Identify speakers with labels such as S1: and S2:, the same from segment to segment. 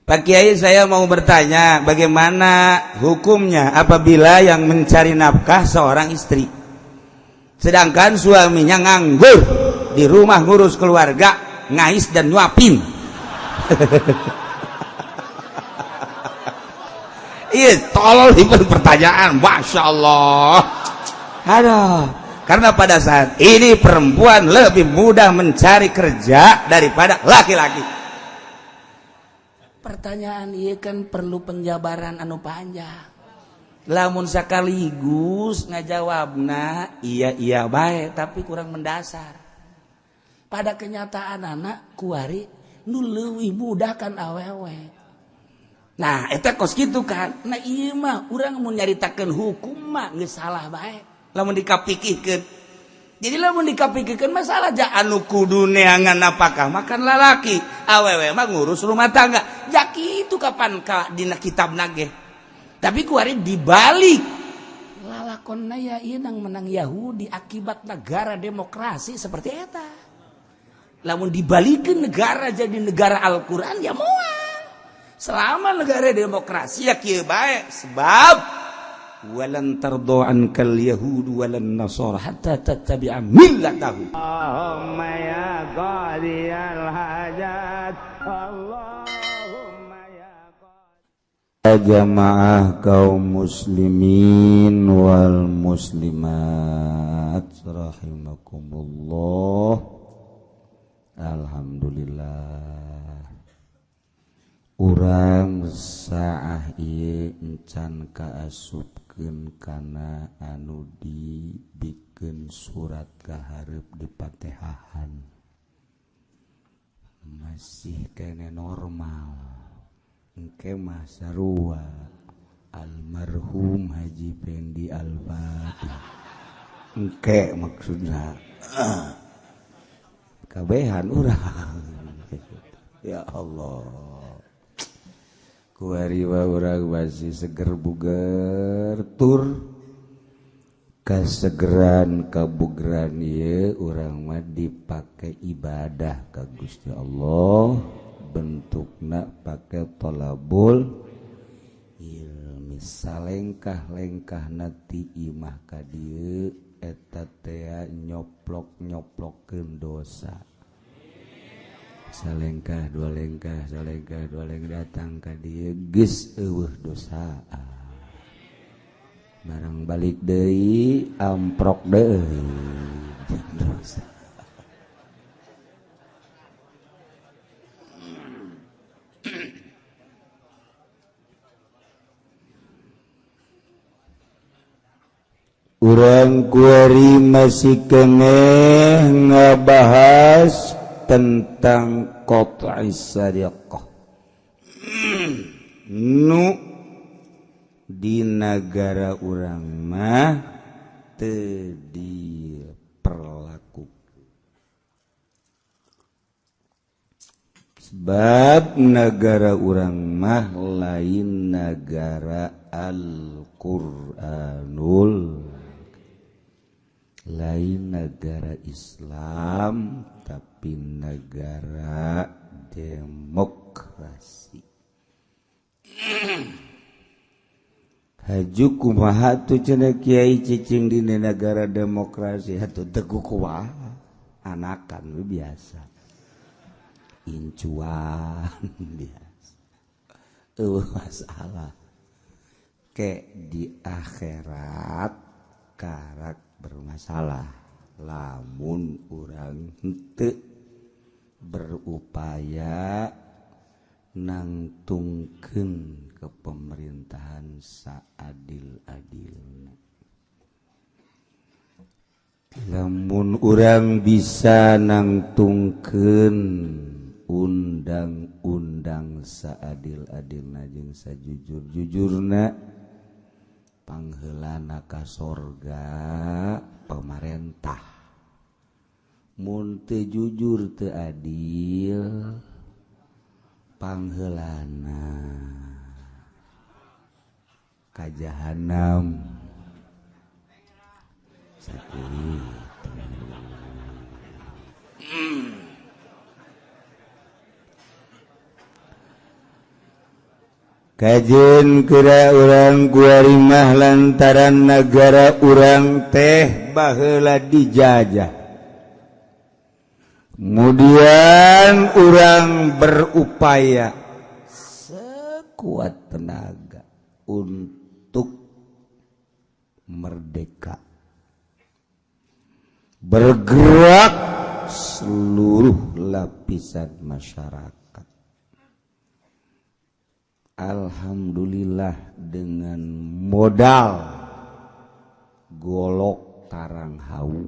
S1: Pak Kiai, saya mau bertanya, bagaimana hukumnya apabila yang mencari nafkah seorang istri, sedangkan suaminya nganggur di rumah ngurus keluarga, ngais dan nyuapin? Iya, tolol di pertanyaan, masya Allah. Aduh, karena pada saat ini perempuan lebih mudah mencari kerja daripada laki-laki.
S2: Pertanyaan iya kan perlu penjabaran anu panjang.
S1: Lamun sekaligus ngajawabna iya iya baik, tapi kurang mendasar.
S2: Pada kenyataan anak kuari nu leuwih mudah kan awewe.
S1: Nah, eta kos kitu kan. Nah, iya mah urang mun nyaritakeun hukum mah geus salah bae lamun dikapikirkeun. Jadi lamun dikapikirkeun masalah ja anu kudu neangan napakah makan lalaki, awewe mah ngurus rumah tangga. Ja kitu kapan ka dina kitab nage. Tapi kuari dibalik.
S2: Lalakon ya ieu nang menang Yahudi akibat negara demokrasi seperti eta.
S1: Lamun dibalikin negara jadi negara Al-Qur'an ya moal. Selama negara demokrasi ya kieu bae, sebab walan tardo ankal yahudu walan nasara hatta tattabi'a millatahum.
S3: Allahumma ya qadiyal hajat, Allahumma ya
S1: jamaah kaum muslimin wal muslimat rahimakumullah. Alhamdulillah, urang saah ieu encan kaasupkeun kana anu dibikeun surat kahareup di Patehahan, masih kene normal. Engke mah sarua almarhum Haji Pendi Al-Fatih engke maksudna kabehan urang. Ya Allah, kuari urang masih seger buger, tur kasegeran kabugeran ieu urang mah dipake ibadah ka Gusti Allah, bentukna pake tolabul ilmi. Salengkah-lengkahna ti imah ka dieu eta tea nyoplok-nyoplokeun dosa. Salengkah dua lengkah, salengkah dua lengkah, datang ka dieu geus eueuh dosa. Barang balik deui amprok deui dosa. Urang kuari masih keneh ngabahas tentang qat'i sariqah nu di nagara urang mah teu diperlakukan, sebab nagara urang mah lain nagara Al-Qur'anul, lain negara Islam, tapi negara demokrasi. Haju kumaha tuh cenah kiai cicing di negara demokrasi atuh teu kumaha, anakan biasa, incuan biasa, eueuh masalah. Ke di akhirat karak bermasalah lamun urang henteu berupaya nangtungkeun ke pemerintahan saadil-adilna. Lamun urang bisa nangtungkeun undang-undang saadil-adilna jeung sajujur-jujurna, pangheulana ka sorga pamarentah. Mun teu jujur teu adil, pangheulana ka jahanam. Sakitu. Kajen kira urang kuari mah lantaran negara urang teh baheula dijajah. Kemudian urang berupaya sekuat tenaga untuk merdeka, bergerak seluruh lapisan masyarakat. Alhamdulillah dengan modal golok tarang hau,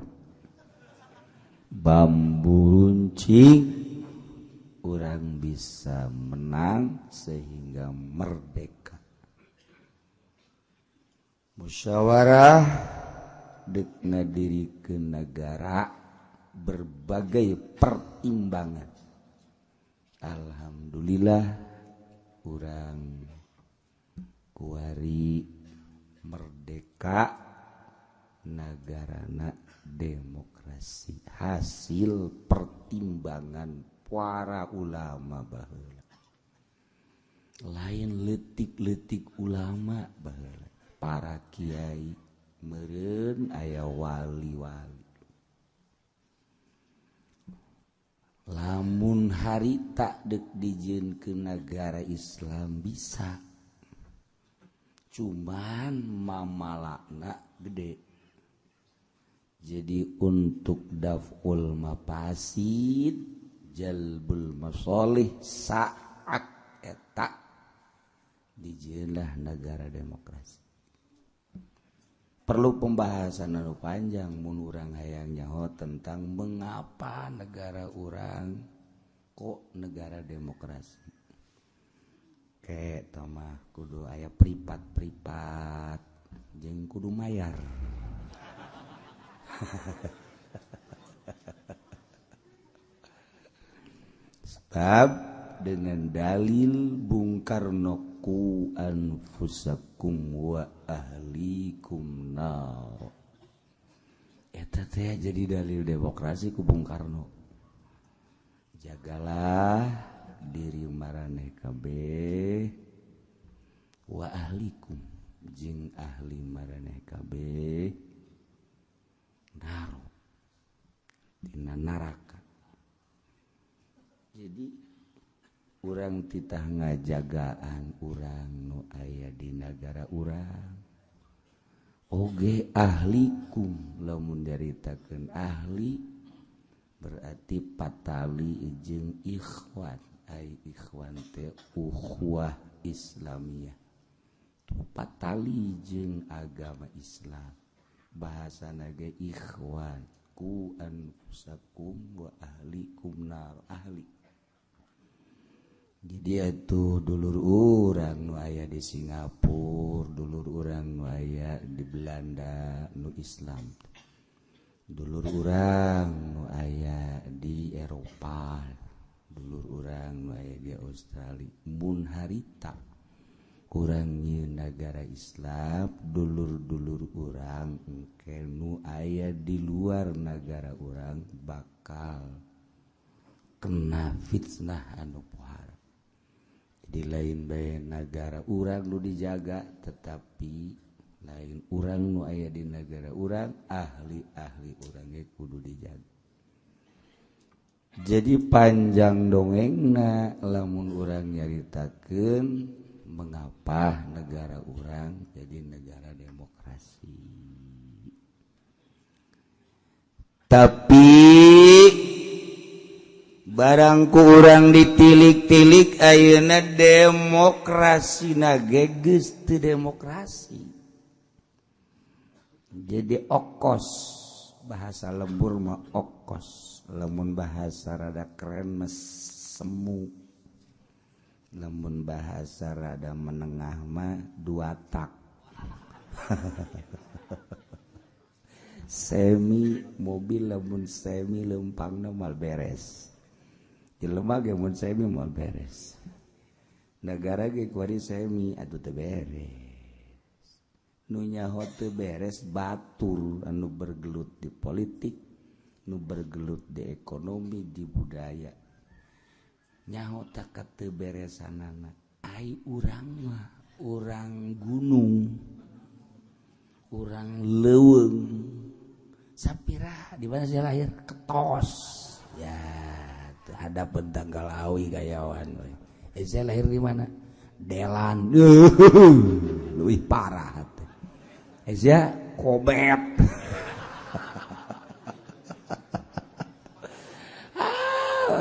S1: bambu runcing, orang bisa menang sehingga merdeka. Musyawarah dek ngadiri ke negara, berbagai pertimbangan. Alhamdulillah urang kuari merdeka, negarana demokrasi, hasil pertimbangan para ulama baheula. Lain leutik-leutik ulama baheula, para kiai meureun aya wali-wali. Lamun harita dek dijieun ke negara Islam bisa, cuman mamalakna gede. Jadi untuk daf'ul mafasid jalbul masolih saat eta dijieunlah negara demokrasi. Perlu pembahasan anu panjang mun urang hayang nyaho tentang mengapa negara urang kok negara demokrasi. Ke mah kudu aya pripat-pripat jeung kudu mayar. Sebab dengan dalil Bung Karno ku anfusakum wa ahlikum nar. Eta teh jadi dalil demokrasi ku Bung Karno. Jagalah diri maraneh kabeh wa ahlikum jeung ahli maraneh kabeh nar, dina neraka. Jadi urang titah ngajagaan urang nu aya di nagara urang oge ahlikum. Lamun nyaritakeun ahli berarti patali jeung ikhwan, ai ikhwan teh ukhuwah Islamiyah, patali jeung agama Islam, bahasana ge ikhwan ku anfusakum wa ahlikum nar, ahli. Jadi itu dulur urang nu aya di Singapura, dulur urang nu aya di Belanda nu Islam, dulur urang nu aya di Eropa, dulur urang nu aya di Australia. Mun harita urang nyieun nagara Islam, dulur-dulur urang engke nu aya di luar nagara urang bakal kena fitnah anu pohara. Di lain bae nagara urang nu dijaga, tetapi lain urang nu aya di nagara urang, ahli-ahli urang ge kudu dijaga. Jadi panjang dongengna lamun urang nyaritakeun mengapa negara urang jadi negara demokrasi. Tapi barangku urang ditilik-tilik ayeuna demokrasi na geus teu demokrasi. Jadi okos, bahasa lembur mah okos, lamun bahasa rada keren mah semu, lamun bahasa rada menengah mah dua tak. Semi mobil lamun semi leumpangna moal beres. Jelema ge mun semi moal beres. Nagara ge kuari semi atuh teu beres. Nu nyaho teu beres batur anu bergelut di politik, nu bergelut di ekonomi, di budaya. Nyaho tak teu beresanana. Ai urang mah urang gunung, urang leuweung. Sapira di mana saya lahir? Ketos. Ya, terhadap tanggal awi gayawan. Saya lahir di mana? Delan. Lebih parah. Saya kobet.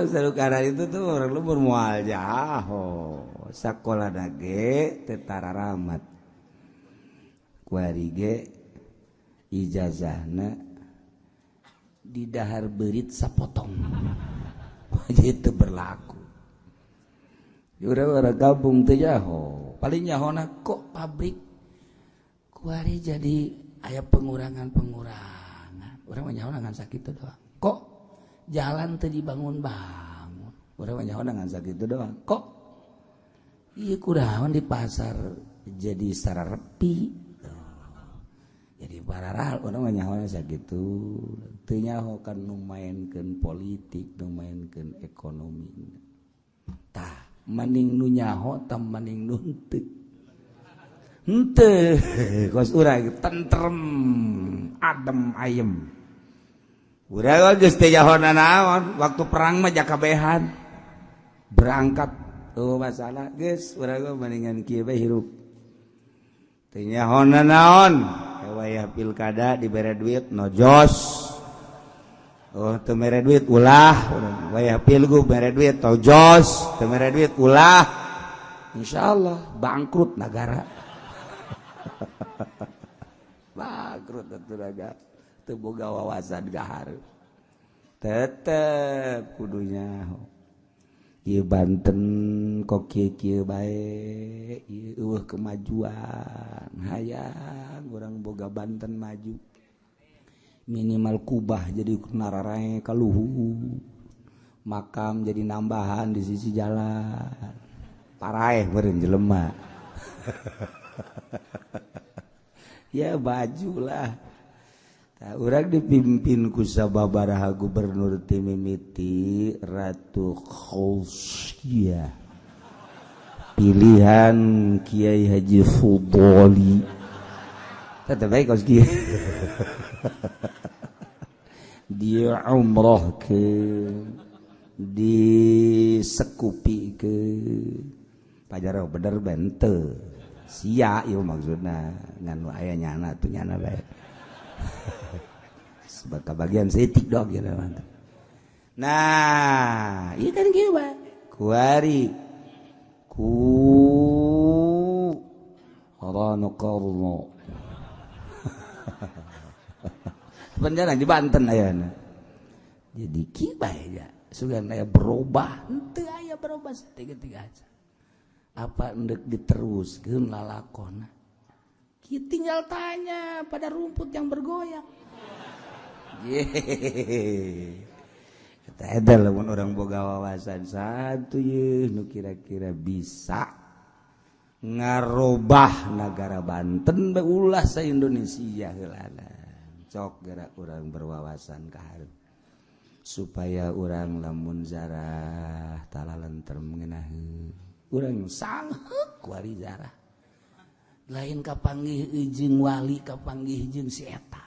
S1: Seru karena itu tuh orang lembur mual jaho. Sakola nage tetara rahmat. Kuari ge ijazahna di dahar berit sapotong. Itu berlaku. Urang orang kampung teh jaho. Paling jahona kok pabrik kuari jadi aya pengurangan-pengurangan. Urang mah jahona ngan sakitu doang. Kok jalan teu dibangun-bangun. Urang mah jahona ngan sakitu doang. Kok ieu kunaon di pasar jadi secara repi. Jadi pararal urang mah nyaho sakitu. Teu nyaho kan nu maenkeun politik, nu maenkeun ekonomi. Tah, maning nu nyaho tah maning nu henteu. Henteu, kos urang tentrem, adem ayem. Urang geus teu nyaho nanaon, waktu perang mah jakabehan. Berangkat oh masalah geus urang mah maningan kieu bae hirup. Teu nyaho nanaon. Wayah pilkada dibere duit nojos. Oh teu mere duit ulah, wayah pilgub mere duit tojos, teu mere duit ulah. Insyaallah bangkrut negara. Bangkrut atuh negara. Teu boga wawasan gahar. Tetep kudunya. Ieu Banten kok kieu-kieu bae, ieu eueuh kemajuan. Hayang urang boga Banten maju. Minimal kubah jadi nararae ka luhur. Makam jadi nambahan di sisi jalan. Paraeh meureun jelema. Ya bajulah. Tah urang dipimpin ku sababaraha gubernur ti mimiti Ratu Khausia. Pilihan Kiai Haji Fudoli. Tetep bae kos kieu. Dia umroh ke, disekupi ke, pajaro bener bente, sia ieu maksudna ngan nu aya nyana tuh nyana bae. Sebab bagian setik dog ya mantap. Nah, ieu kan kieu bae. Kuari ku Rano Karno. Beneran di Banten ayana. Jadi kieu bae ya. Sugan aya berubah, henteu aya berubah tiga-tiga aja. Apa endek diteruskeun lalakonna? Kieu tinggal tanya pada rumput yang bergoyang. Yeay. Eta eta lamun urang boga wawasan satu ye nu kira-kira bisa ngarobah nagara Banten bae ulah sa Indonesia heulana. Cok gerak urang berwawasan ka hareup supaya urang lamun zarah talalentrem ngeunaheun urang sangheuk kuari zarah lain kapanggih jeung wali kapanggih jeung si eta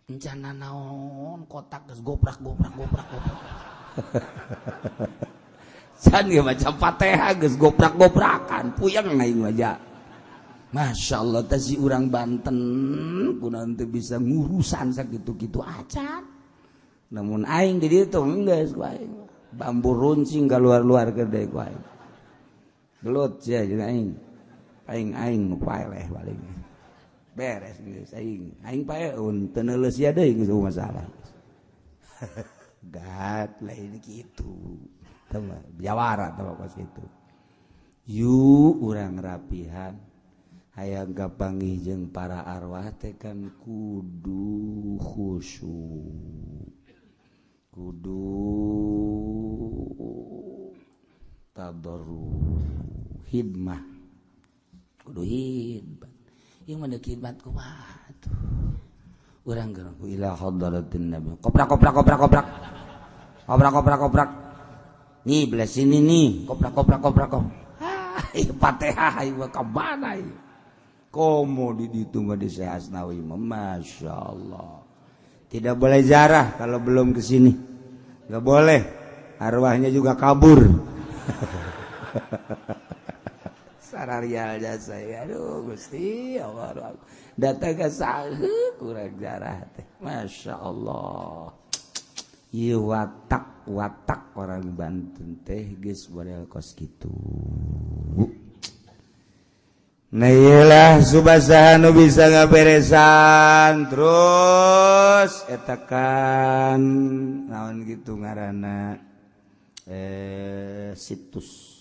S1: encana naon kotak geus goprak goprak goprak goprak can ge maca Fatihah geus goprak goprakan puyeng aing mah. Masya Allah teh si urang Banten kunaon teu bisa ngurusan sakitu-kitu acan. Namun aing di ditu geus ku aing. Bambu runcing kaluar-luar gede ku aing. Gelut sia jeung aing. Aing aing nu paeleh paling. Beres geus aing. Aing paeun teu neuleus sia deui geus masalah. Gat lain kitu. Tah mah jawara tah kos kitu. Yu urang rapihan. Hayang kapanggih jeung para arwah teh kan kudu khusyuk, kudu tadarru, hidmah, kudu hidmat. Ieu mah deuk hidmat kumaha tuh? Urang geus ila hadratin nabi. Koprak koprak koprak koprak. Koprak koprak koprak. Nih belah sini nih, koprak koprak koprak koprak. Fatihah ieu ka mana ieu? Komo di ditu mah di Syekh Asnawi mah Masya Allah. Tidak boleh jarah kalau belum ke sini. Enggak boleh. Arwahnya juga kabur. Sararial jasa ya. Aduh Gusti Allah. Datang ke sahu kurang jarah teh. Masya Allah. Ieu watak-watak orang Banten teh geus model kos kitu. Nah iyalah subasa nu bisa ngaberesan terus eta kan naon gitu ngaranna situs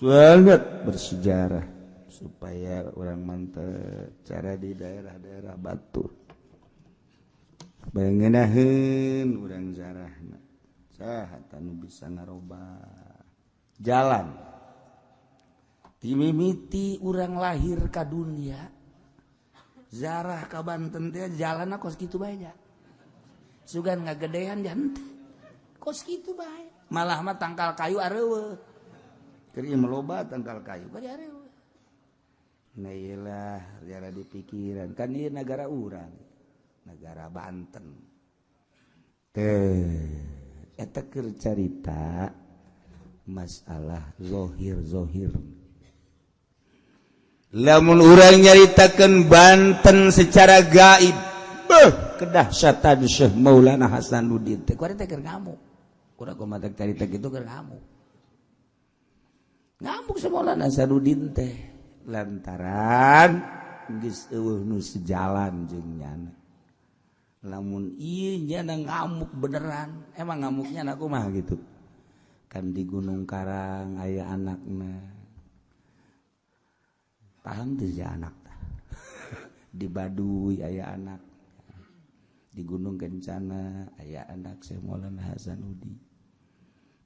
S1: sangat bersejarah supaya orang mantep cara di daerah-daerah Batur bangenaheun urang zarahna saha nu bisa ngarobah jalan timimiti urang lahir ka dunia zarah ka Banten teh jalanna kos kitu bae nya sugan ngagedean janten kos kitu bae malah mah tangkal kayu areueuh keur ieu loba tangkal kayu bari areueuh. Nah iyalah jara di pikiran kan ieu nagara urang negara Banten teh eta keur carita masalah zohir-zohir. Lamun urang nyaritakeun Banten secara gaib, beuh kedahsyatan Syekh Maulana Hasanuddin teh kuari teh keur ngamuk. Kurang kumaha carita kitu keur ngamuk. Ngamuk Syekh Maulana Hasanuddin teh lantaran geus eueuh nu sejalan jeung nyana. Lamun ieu nyana ngamuk beneran, emang ngamuknya na kumaha gitu. Kan di Gunung Karang aya anakna. Paham tuh si anak di Baduy aya anak, di Gunung Kencana aya anak Syekh Maulana Hasanuddin,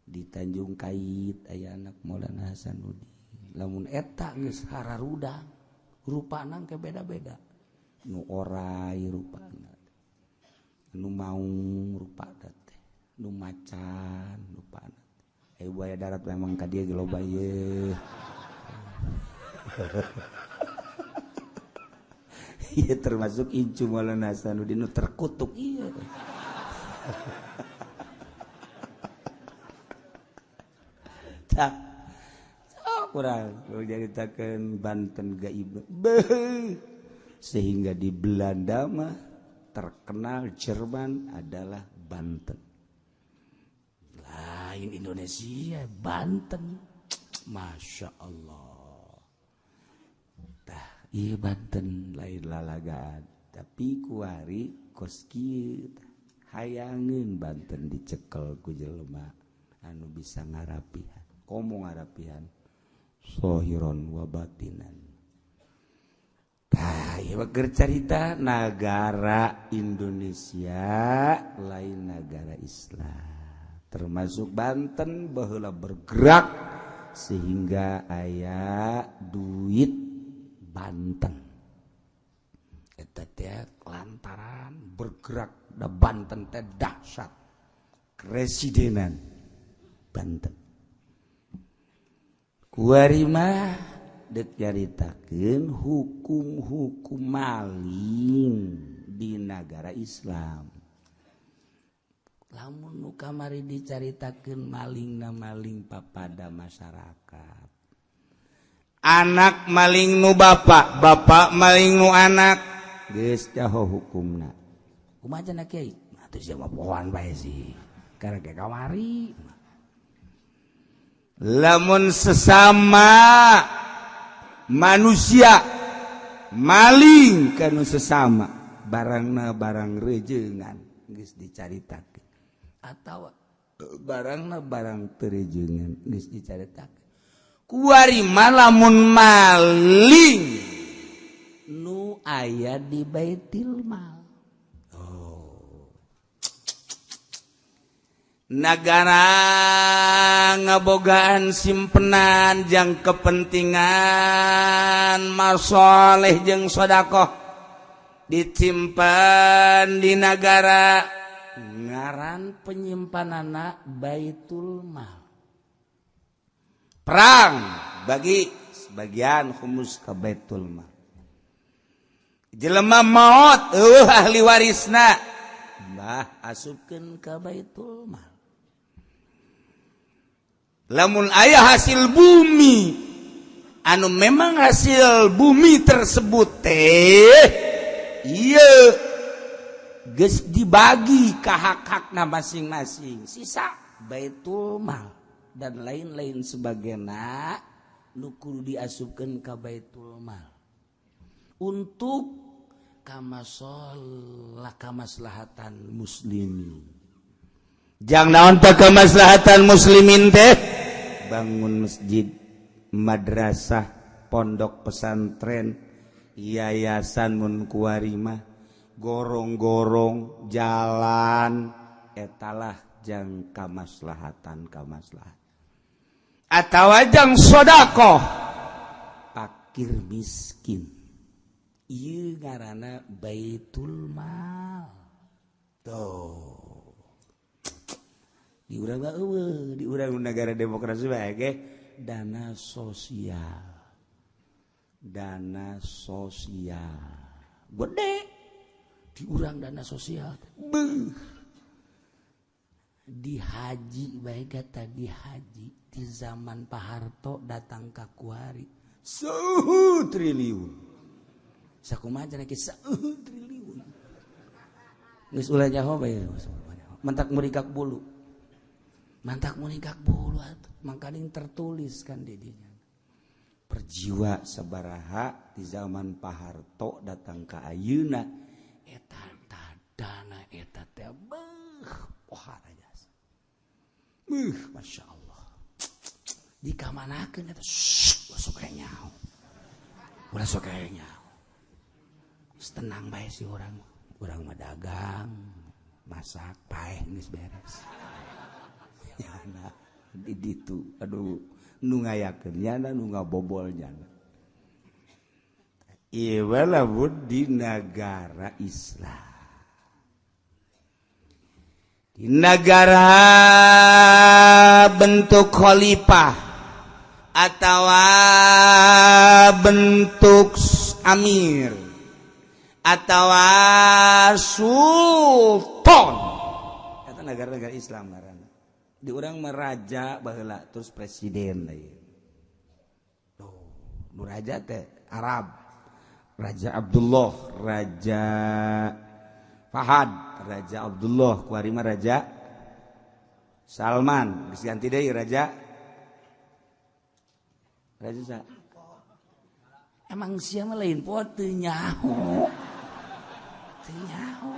S1: di Tanjung Kait aya anak Maulana Hasanuddin. Lamun eta geus hararudang rupana ke beda-beda, nu orai rupana, nu maung rupana teh, nu macan rupana. Buaya darat memang ka dieu ge loba ieu. Iya termasuk incu Maulana Hasanuddin nu terkutuk iya. Tak kurang nyaritakeun Banten gaib. Sehingga di Belanda mah terkenal Jerman adalah Banten. Lain Indonesia, Banten. Masya Allah. Tah, iya Banten lain lalagaan, tapi kuari kos kieu hayangeun Banten dicekel ku jelema anu bisa ngarapihan, komo ngarapihan sohiron wa batinan. Tah, ieu keur carita nagara Indonesia lain nagara Islam, termasuk Banten baheula bergerak sehingga aya duit Banten. Eta teh lantaran bergerak da Banten teh dahsyat. Kresidenan Banten. Kuari mah deuk nyaritakeun hukum-hukum maling di nagara Islam. Lamun nu kamari dicaritakeun malingna maling papada masyarakat. Anak maling nu bapak, bapak maling nu anak, geus jaho hukumna. Kumaha cenah kiai? Atuh sia mah pohoan bae sih. Karena ke kamari. Lamun sesama manusia maling kanu sesama, barangna barang rejengan geus dicaritakeun. Atawa barangna barang teu rejengan geus dicaritakeun. Kuari mah lamun maling nu aya di Baitul Mal. Oh. Nagara ngabogaan simpenan jang kepentingan masoleh jeung sodakoh disimpan di nagara ngaran penyimpanana Baitul Mal. Perang Bagi sebagian khumus ka Baitul Mal. Jelema maot eueuh ahli warisna, bah asupkeun ka Baitul Mal. Lamun aya hasil bumi anu memang hasil bumi tersebut teh ieu geus dibagi ka hak-hakna masing-masing, sisa Baitul Mal dan lain-lain sebagainya nu kudu diasupkeun ka Baitul Mal untuk kamasolah kamaslahatan muslimin. Jang naon teh kamaslahatan muslimin teh? Bangun masjid, madrasah, pondok pesantren, yayasan mun kuari mah, gorong-gorong, jalan, etalah jang kamaslahatan kamaslahat. Atawa jang sodakoh fakir miskin. Ieu ngaranna Baitul Mal. Tuh. Di urang mah eueuh, di urang negara demokrasi bae ge dana sosial. Dana sosial. Gede. Di urang dana sosial. Beuh. Di haji bae kata di haji di zaman Pak Harto datang ka kuari 1 triliun. Sakumaha cenah kieu 1 triliun. Geus ulah nyaho bae. Mantak murikak bulu. Mantak murikak bulu atuh. Mangkaning tertulis kan di dinya. Perjiwa sabaraha di zaman Pak Harto datang ka ayeuna eta dana eta teh beuh pohara jasa. Beuh Masya Allah. Dikamanakeun eta ulah sok aya nyaho. Ulah sok aya nyaho. Tenang bae si urang. Urang mah dagang, masak, paeh geus beres. Nyana di ditu aduh nu ngayakeun nyana nu ngabobol nyana. Ieu lamun di negara Islam. Di negara bentuk khalifah atawa bentuk amir atawa sultan. Eta negara-negara Islam ngaranna. Di urang mah raja baheula terus presiden deui. Tuh, nu raja teh Arab. Raja Abdullah, Raja Fahad, Raja Abdullah, kuari mah Raja Salman, geus ganti deui Raja Raja sa. Emang sia mah lain poe teu nyaho. Teu nyaho.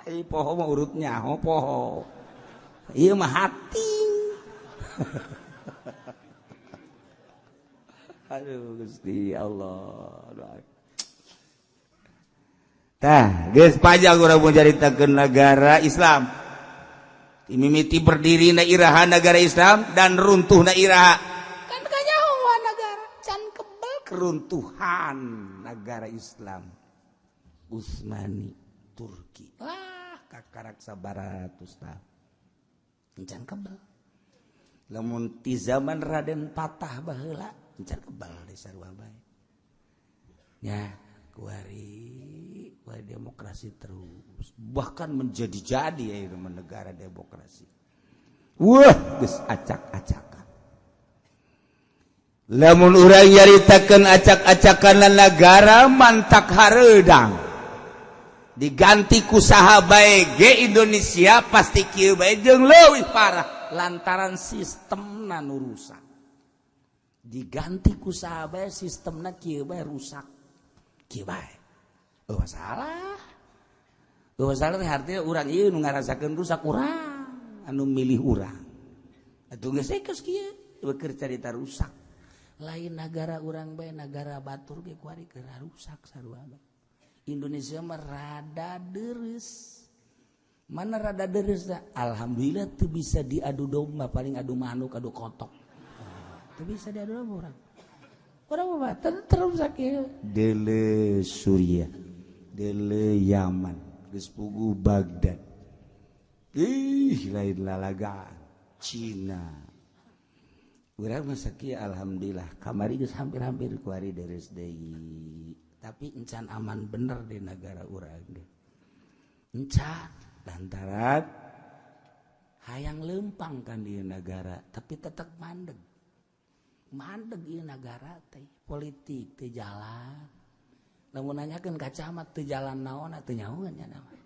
S1: Ai poho mah urut nyaho poho. Ieu mah hati. Aduh Gusti Allah. Tah, geus pajak urang mun caritakeun negara Islam. Mimiti berdiri na iraha negara Islam dan runtuh na iraha. Kan kanyahoan negara can kebel keruntuhan negara Islam. Utsmani Turki. Lah kakarak 100 tahun. Can kebel. Lamun ti zaman Raden Patah baheula can kebal di sarua bae. Ya, kuari kuari demokrasi terus. Bahkan menjadi-jadi ya negara demokrasi. Wah, geus acak-acakan. Lamun urang nyaritakeun acak-acakan negara mantak hareudang. Diganti ku saha bae ge Indonesia pasti kieu bae jeung leuwih parah lantaran sistemna nu rusak. Diganti ku saha bae sistemna kieu bae rusak. Kieu bae. Eueuh salah. Eueuh salah teh artinya urang ieu nu ngarasakeun rusak urang, anu milih urang. Atuh geus geus kieu beukeun carita rusak. Lain nagara urang bae, nagara batur ge kuari keur rusak sarua bae. Indonesia mah rada deres. Mana rada deres dah? Alhamdulillah tuh bisa diadu domba, paling adu manuk, adu kotok. Tuh bisa diadu domba orang. Orang mah terus sakit. Dele Suriah, dele Yaman, geus puguh Baghdad. Ih, lain lalagaan Cina. Urang mah sakieu alhamdulillah kamari geus hampir-hampir kuari deres deui. Tapi encan aman bener di negara urang ge. Encan lantaran hayang lempang kan di negara tapi tetep mandeg. Mandeg ieu nagara teh politik teu jalan. Lamun nanyakeun ka camat teu jalan naonna teu nyahoeun nya mah.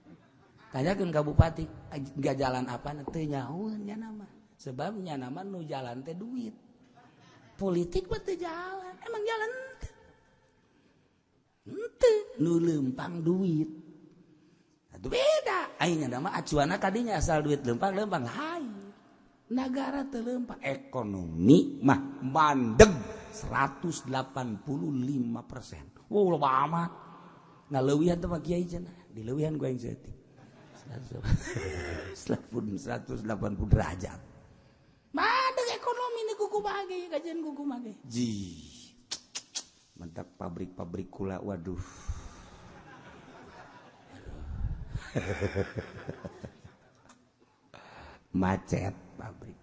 S1: Tanyakeun ka bupati enggak jalan apa teu nyahoeun nya mah. Sebabnya nama nu jalan teh duit. Politik mah teu jalan, emang jalan teu. Henteu nu lempang duit. Atuh beda, aing nama acuanna kadinya asal duit lempang-lempang lain. Nagara teu lempang, ekonomi mah mandeg 185%. Wow, loba amat. Ngaleuwihan teh mah kiai cenah, dileuwihan ku aing saeutik. 180 derajat. Mandeg ekonomi ni kuku bage, kajian kuku mage. Ji. Mantap pabrik-pabrik gula, waduh. Macet pabrik.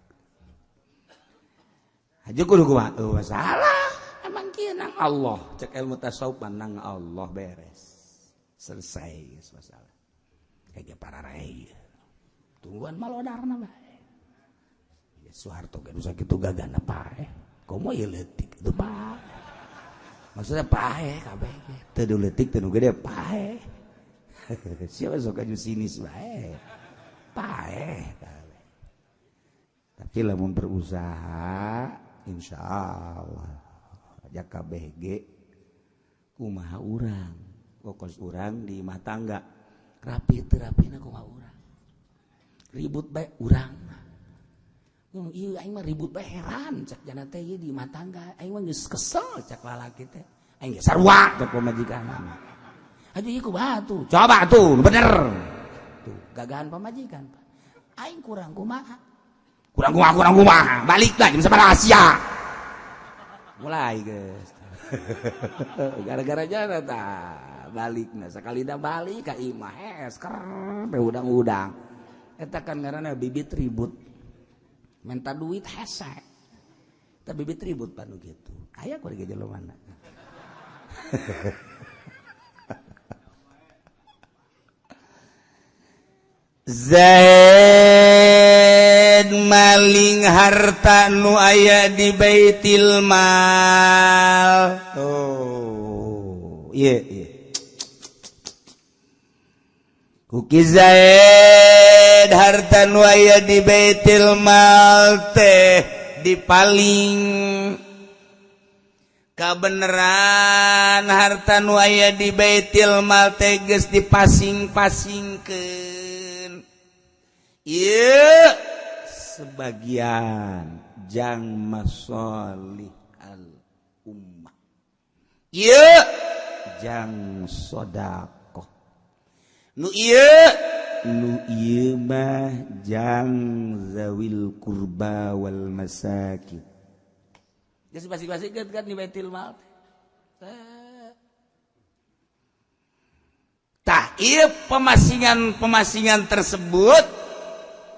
S1: Aja kudu kumaha? Oh, masalah. Emang kieu nang Allah, cek ilmu tasawuf nang Allah beres. Selesai geus masalah. Kayak para rai. Tungguan malodarna bae. Ya Soeharto ge nu sakitu gagana paeh. Komo ieu leutik itu paeh. Maksudnya paeh kabeh ge. Teu leutik teu nu gede paeh. Siapa sok aju sinis bae. Paeh kabeh. Tapi lamun berusaha insyaallah aja kabeh ge kumaha urang. Pokos urang di imah tangga. Rapi teu rapina kumaha urang. Ribut bae urang. Ieu aing mah ribut bae heran cak jana teh ieu di imah tangga aing mah geus kesel cak lalaki teh. Aing ge sarua cak pamajikan. Aduh ieu kumaha tuh? Coba tuh bener. Tuh gagahan pamajikan. Aing kurang kumaha? Kurang kumaha kurang kumaha. Balik lah jam sabaraha sia. Mulai geus. Gara-gara jana tah balikna sakali da balik ka imah hes ker udang-udang. Eta kan ngaranna bibit ribut. Minta duit hese. Eta bibit ribut panu kitu. Aya ku ge jelema mana. Zaid maling harta nu aya di Baitil Mal. Oh, iya iya. Kuki Zaid harta nu aya di Baitil Mal teh dipaling. Kabeneran harta nu aya di Baitil Mal teh geus dipasing-pasingkeun. Ieu sebagian jang masolih al ummah. Ieu jang sedekah. Nu ieu mah jang zawil kurba wal masakin. Geus pasing-pasingkeun kan di Baitul Mal. Tah ieu pemasingan-pemasingan tersebut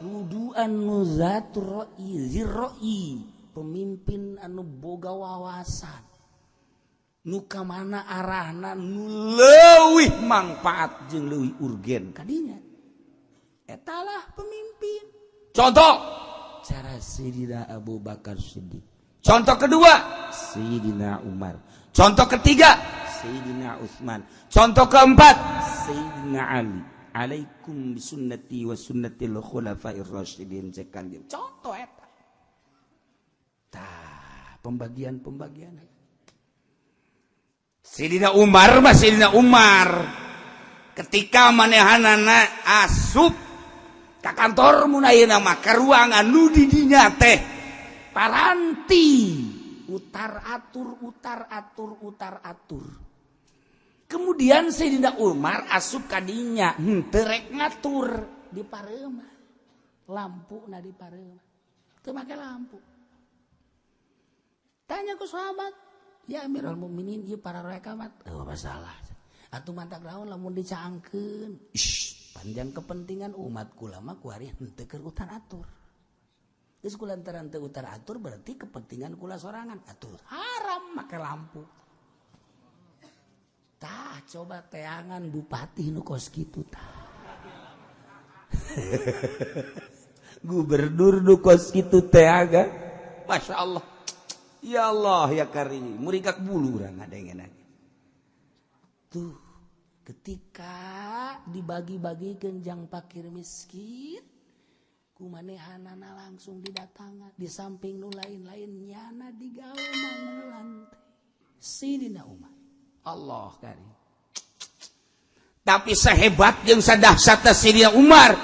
S1: kudu anu zatur ra'i zirra'i, pemimpin anu boga wawasan nu ka mana arahna nu leuwih mangpaat jeung leuwih urgen kadinya. Etalah pemimpin. Contoh cara Sayyidina Abu Bakar Siddiq. Contoh kedua Sayyidina Umar. Contoh ketiga Sayyidina Utsman. Contoh keempat Sayyidina Ali. Alaikum bisunnati wa sunnatil khulafair rasyidin cek kanjeng. Contoh eta. Tah, pembagian-pembagian. Sayyidina Umar mah Sayyidina Umar. Ketika manehanana asup ka kantor mun ayeuna mah ka ruangan nu di dinya teh paranti utar atur utar atur utar atur. Kemudian Sayyidina Umar asup kadinya henteu rek ngatur di pareumah. Lampuna di pareumah. Teu make lampu. Tanya ku sahabat, ya Amirul Mukminin ieu para rekamat. Oh masalah. Atuh mantak naon lamun dicaangkeun. Ish. Panjang kepentingan umat kula mah kuari henteu keur utar atur. Geus kulantaran teu utar atur berarti kepentingan kula sorangan atuh haram make lampu. Tah coba teangan bupati nu kos kitu tah. Gubernur nu kos kitu teangan. Masya Allah. Ya Allah ya Karim, murikak bulu urang ngadengeun. Tuh ketika dibagi-bagikeun jang fakir miskin kumanehanana langsung didatangan di samping nu lain-lain nyana digawe manggulan teh Sidina Umar. Allah Karim. Tapi sehebat jeung sadahsyatna Sidina Umar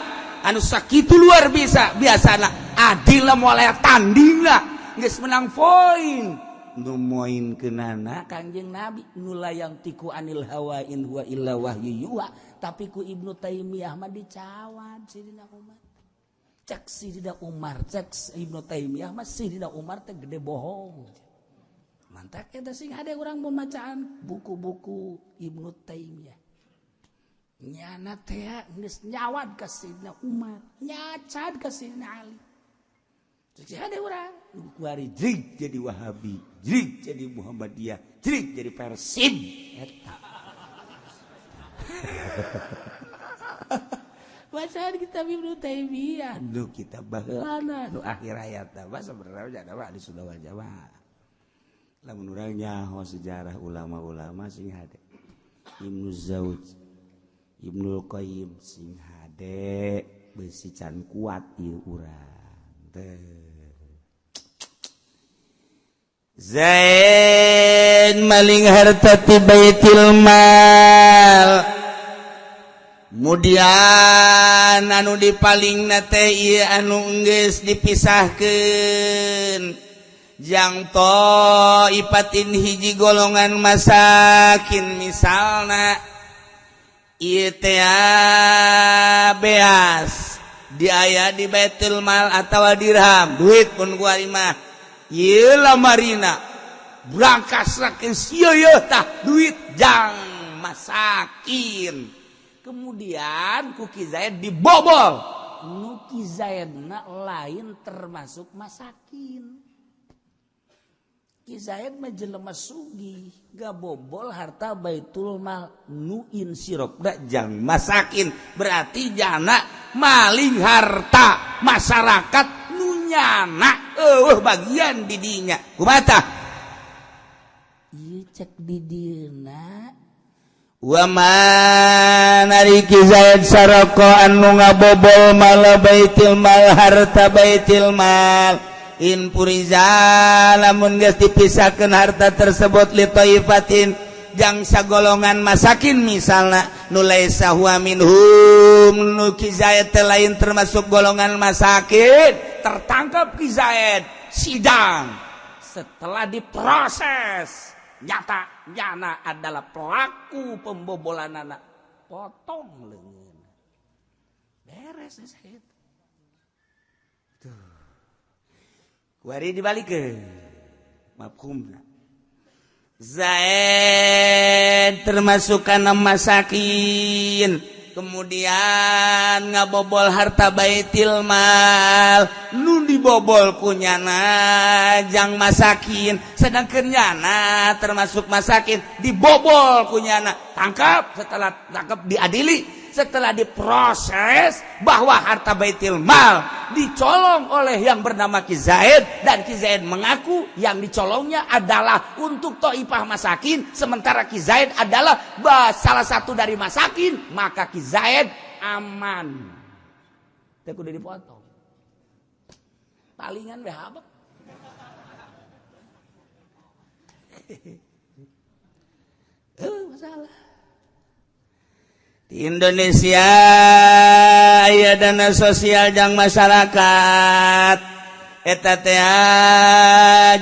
S1: anu sakitu luar biasa biasana adil lah moal aya tanding lah geus menang poin nu moinkeunana Kangjeng Nabi nu layang tiku anil hawa in huwa illa wahyu yuha, tapi ku Ibnu Taimiyah mah dicawad Sidina Umar. Cek Sidina Umar, cek Ibnu Taimiyah mah Sidina Umar teh gede bohong. Mantak eta sing hade urang pembacaan buku-buku Ibnu Taimiyah. Nyana teh geus nyawad ka Sidina Umar, nyacad ka Sidina Ali. Cek hade urang kuari jrig jadi Wahabi, jrig jadi Muhammadiyah, jrig jadi Persib eta. Bacaan kitab Ibnu Taimiyah nu kitab baheulana nu akhir hayatna mah sebenarnya mah di Sunda wal Jamaah. Lamun urang nyaho sejarah ulama-ulama sing hade. Ibnu Zauj, Ibnul Qayyim sing hade beusi can kuat ieu urang teh. Zaid maling harta ti Baitul Mal. Mudian anu dipalingna teh ieu anu geus dipisahkeun jang ipatin hiji golongan masakin misalna ieu teh beas diaya di Baitul Mal atawa dirham duit pun kuari mah ieu lamarina brangkasna ke sieu tah duit jang masakin. Kemudian ku Ki Zaid dibobol. Nu Ki Zaidna lain termasuk masakin. Ki Zaid mah jelema sugih, gabobol harta Baitul Mal nu insirop da jang masakin. Berarti jana maling harta masyarakat nu nyana eueuh bagian di dinya. Kumaha tah? Ieu cek di dieuna wa man ari Ki Zaid saraka anu ngabobol mal Baitul Mal harta Baitul Mal in puriza lamun geus dipisahkeun harta tersebut li taifatin jang sagolongan masakin misalna nu laisa huwa minhum nu Ki Zaid teh lain termasuk golongan masakin tertangkap Ki Zaid sidang setelah diproses nyata nyana adalah pelaku pembobolan anak potong leungeun beres saya tuh kuari dibalikeun mafhumna Zaid termasuk kana masakin kemudian ngabobol harta Baitul Mal nu dibobol ku nyana jang masakin sedangkan nyana termasuk masakin dibobol ku nyana tangkap setelah tangkap diadili setelah diproses bahwa harta Baitul Mal dicolong oleh yang bernama Ki Zaid dan Ki Zaid mengaku yang dicolongnya adalah untuk to'ifah masakin sementara Ki Zaid adalah salah satu dari masakin maka Ki Zaid aman. Teu kudu dipotong. Palingan we habek. Masalah. Di Indonesia aya dana sosial jang masyarakat eta teh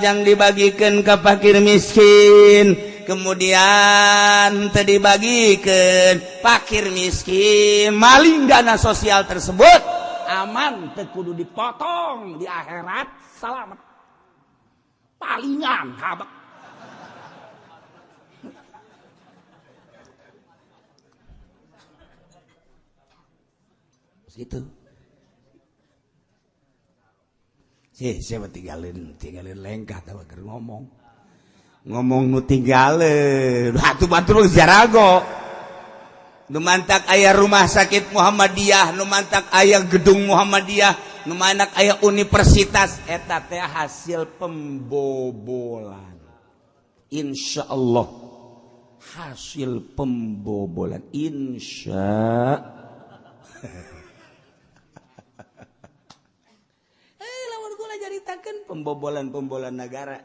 S1: jang dibagikeun ka fakir miskin kemudian teu dibagikeun fakir miskin maling dana sosial tersebut aman teu kudu dipotong di akhirat selamat palingan habek. Gitu. Sih, siapa tinggalin lengkah tahu keur ngomong. Ngomong nu tinggalin, batu-batu lu jarago. Nu mantak aya rumah sakit Muhammadiyah, nu mantak aya gedung Muhammadiyah, nu mantak aya universitas, eta teh hasil pembobolan. Insya Allah hasil pembobolan, insya. Lamun kula caritakeun pembobolan-pembobolan negara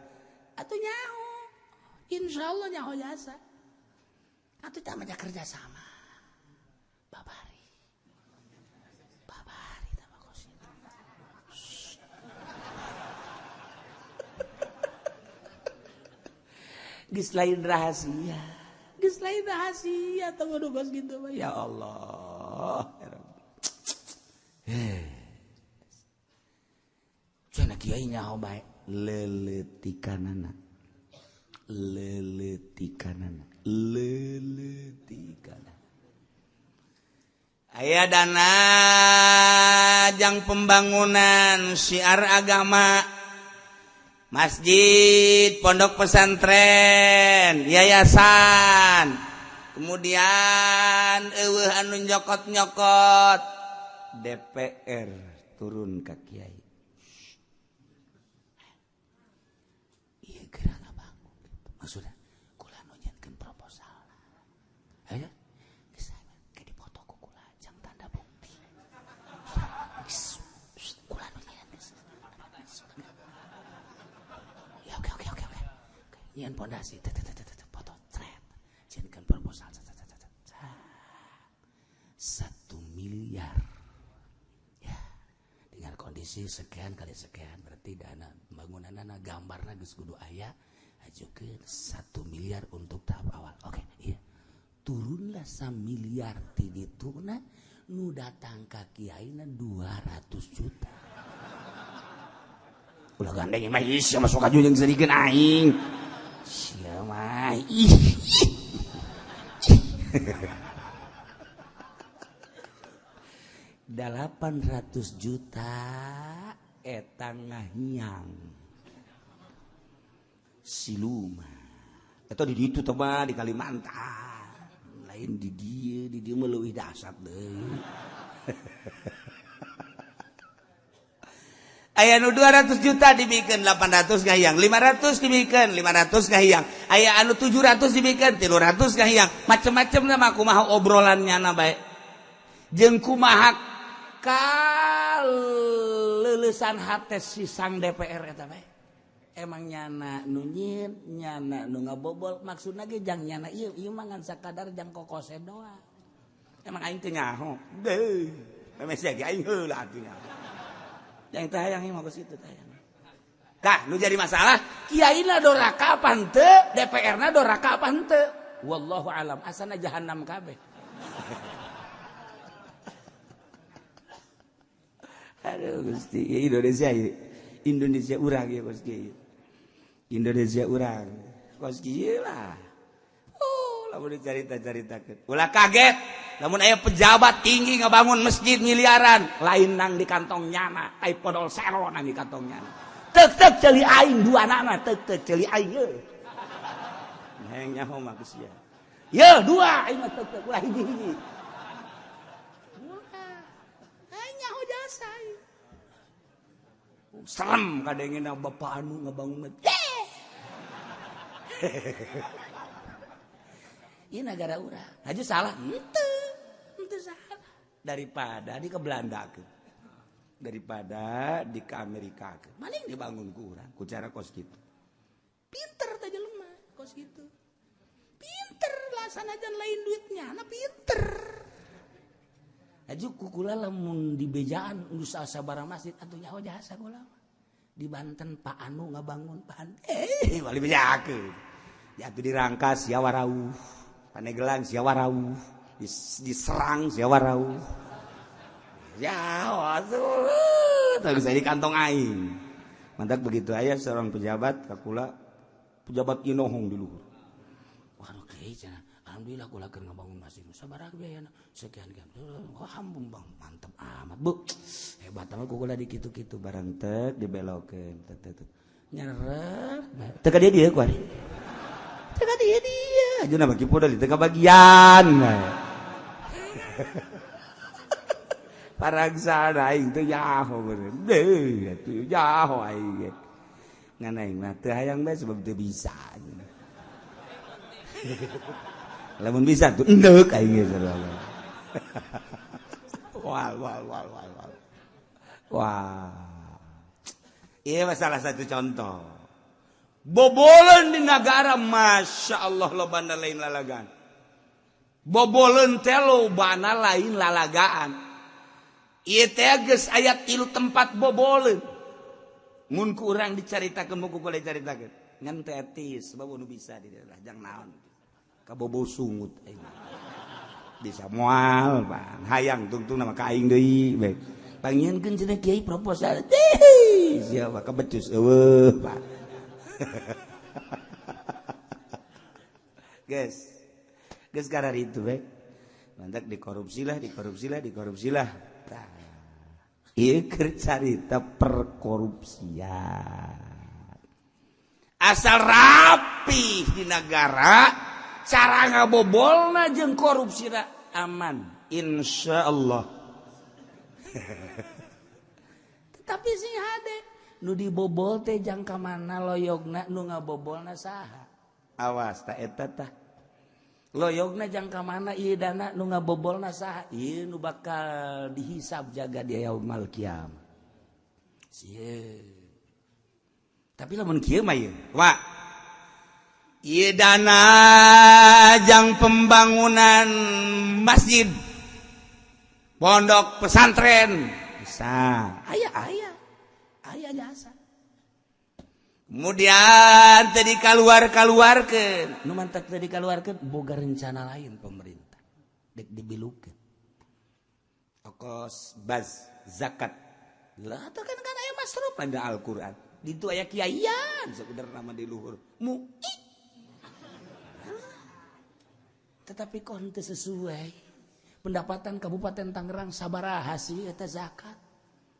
S1: atuh nyaho, insya Allah nyaho jasa. Atuh tah mah kerja sama. Babari. Babari tah mah kos itu. Geus lain rahasia. Geus lain rahasia tah mah kos kitu mah. Ya Allah. Cenah kiai nyaho bae leuletikanana. Leuletikanana. Leuletikanana. Aya dana jang pembangunan syiar agama, masjid, pondok pesantren, yayasan. Kemudian eueuh anu nyokot-nyokot, DPR turun ka kiai. Ieu geura ngabangun. Maksudna kula nu nyieunkeun proposal. Aya geus ke dipoto ku kula jang tanda bukti. Kula nu nyieun. Ya oke. Nyieun pondasi foto cret. Nyieunkeun proposal 1 miliar. Ya, dengan kondisi sekian kali sekian berarti dana pembangunanna gambarna geus kudu aya, ajukeun 1 miliar untuk tahap awal. Oke, iya. Turunlah 1 miliar ti dituna nu datang ka kiaina 200 juta. Ulah gandeng mah sia masuk ka jeung sedikeun aing. Sia mah ih. 800 juta eta ngahiang siluma. Eta di ditu teh mah di Kalimantan. Lain di dieu mah leuwih dahsyat deui. Aya nu 200 juta dibikeun 800 ngahiang, 500 dibikeun 500 ngahiang. Aya anu 700 dibikeun 300 ngahiang. Macem-macem mah kumaha obrolan nyana bae. Jeung kumaha kaleulesan hate si sang DPR eta bae. Emang nyana nu nyieun, nyana nu ngabobol, maksudna ge jang nyana ieu, ieu mah ngan sakadar jang kokose doang. Emang aing teu nyaho. Deuh, memeh sia ge aing heula atuh nyaho. Yang teh hayang mah geus kitu teh hayang. Tah, nu jadi masalah, kiaina doraka apa henteu, DPR-na doraka apa henteu. Wallahu alam, asana jahannam kabeh. Aduh Gusti, Indonesia Indonesia urang ya Gusti. Indonesia urang. Kos kieu lah. Lamun dicarita-caritakeun. Ulah kaget lamun aya pejabat tinggi ngabangun masjid miliaran, lain nang di kantong nyana, ai podol sero nang di kantong nyana. Tek-tek ceuli aing duanana, tek-tek ceuli aing ye. Hayang nyaho mah geus sia. Ye dua aing mah tek-tek ulah hiji-hiji. Aing nyaho jasa aing. Serem kadengena bapak anu ngabangun masjid. Ini negara urang. Aja salah. Henteu salah. Daripada di ke Belanda ke. Daripada di ke Amerika ke. Maning dibangun ku urang ku cara kos kitu. Pinter teh jelema kos kitu. Pinter lah sanajan lain duitnya, na pinter. Aju kukula lamun di bejaan geus asa barang masjid atuh nyaho jasa kula. Di Banten Pak Anu ngabangun pan. Bali bejakeun. Jatuh di Rangkas sia warauh. Panegelang sia warauh, diserang sia warauh. Ya, waduh, tak bisa di kantong aing. Mantak begitu aya seorang pejabat kakula pejabat inohong di luhur. Waduh kiai cenah, Alhamdulillah kula keur ngabangun masjid. Sabaraha biayana? Sekian sekian. Wah, hambung bang, mantep amat, Bu. Hebat amat kula di kitu-kitu barang tek dibelokeun. Tek tek. Nyerep. Teu ka dieu dieu kuari. Teu ka dieu dieu. Ajeuna bagi podol teu kabagian. Parangsana aing teu nyaho bener. Deuh atuh nyaho aing ge. Ngan aing mah teu hayang bae sebab teu bisa. Lamun bisa tuh endeuk aing ge sarua. Wah wah wah wah wah. Wah. Ieu mah salah satu contoh. Boboleun di nagara Masya Allah lobana lain lalagaan. Boboleun teh lobana lain lalagaan. Ieu teh geus aya 3 tempat boboleun. Mun ku urang dicaritakeun mun ku kula caritakeun. Ngan teh etis sebab nu bisa di daerah jang naon. Kabobo sungut aing. Bisa moal pan. Hayang tungtung nama ka aing deui bae. Pangieunkeun cenah kiai proposal. Siapa kabecus eueuh Pak. Guys. Geus karar itu bae. Mantak dikorupsilah, dikorupsilah, dikorupsilah. Tah. Ieu keur carita perkorupsian. Asal rapi di negara, cara ngabobolna jeung korupsina aman, insyaallah. Tetapi sing hade nu dibobol teh jang ka mana loyogna nu ngabobolna saha? Awas ta eta tah. Loyogna jang ka mana ieu dana nu ngabobolna saha? Ieu nu bakal dihisab jaga di yaumul kiamah. Sieun. Tapi lamun kieu mah ieu, wa. Ieu dana jang pembangunan masjid, pondok pesantren bisa. Aya aya. Aya jasa. Kemudian tadi keluar-keluarkeun, nu mantak tadi keluarkeun boga rencana lain pemerintah. Dek dibilukeun. Okos baz zakat. Lah teh kan kan aya masruf pada Al-Qur'an. Ditu aya kiaian sekedar nama di luhur. Mu'i. Tetapi kok henteu sesuai pendapatan Kabupaten Tangerang sabaraha sih eta zakat.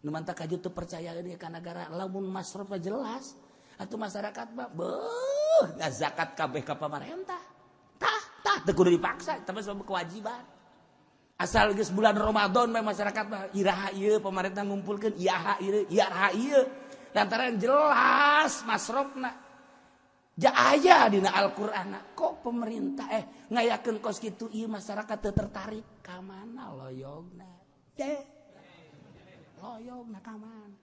S1: Nu mantak kaju teu percaya deui ka nagara lamun masruf jelas. Atuh masyarakat mah beuh ngazakat kabeh ka pamarentah. Tah tah teu kudu dipaksa eta mah sebab kewajiban. Asal geus bulan Ramadan mah masyarakat mah iraha ieu pamarentah ngumpulkeun iraha ieu iraha ieu. Lantaran jelas masrofna. Ja aya dina Al-Qur'an kok pemerintah ngayakeun kos kitu ieu masyarakat teu tertarik ka mana loyogna? Teh. Loyogna ka mana?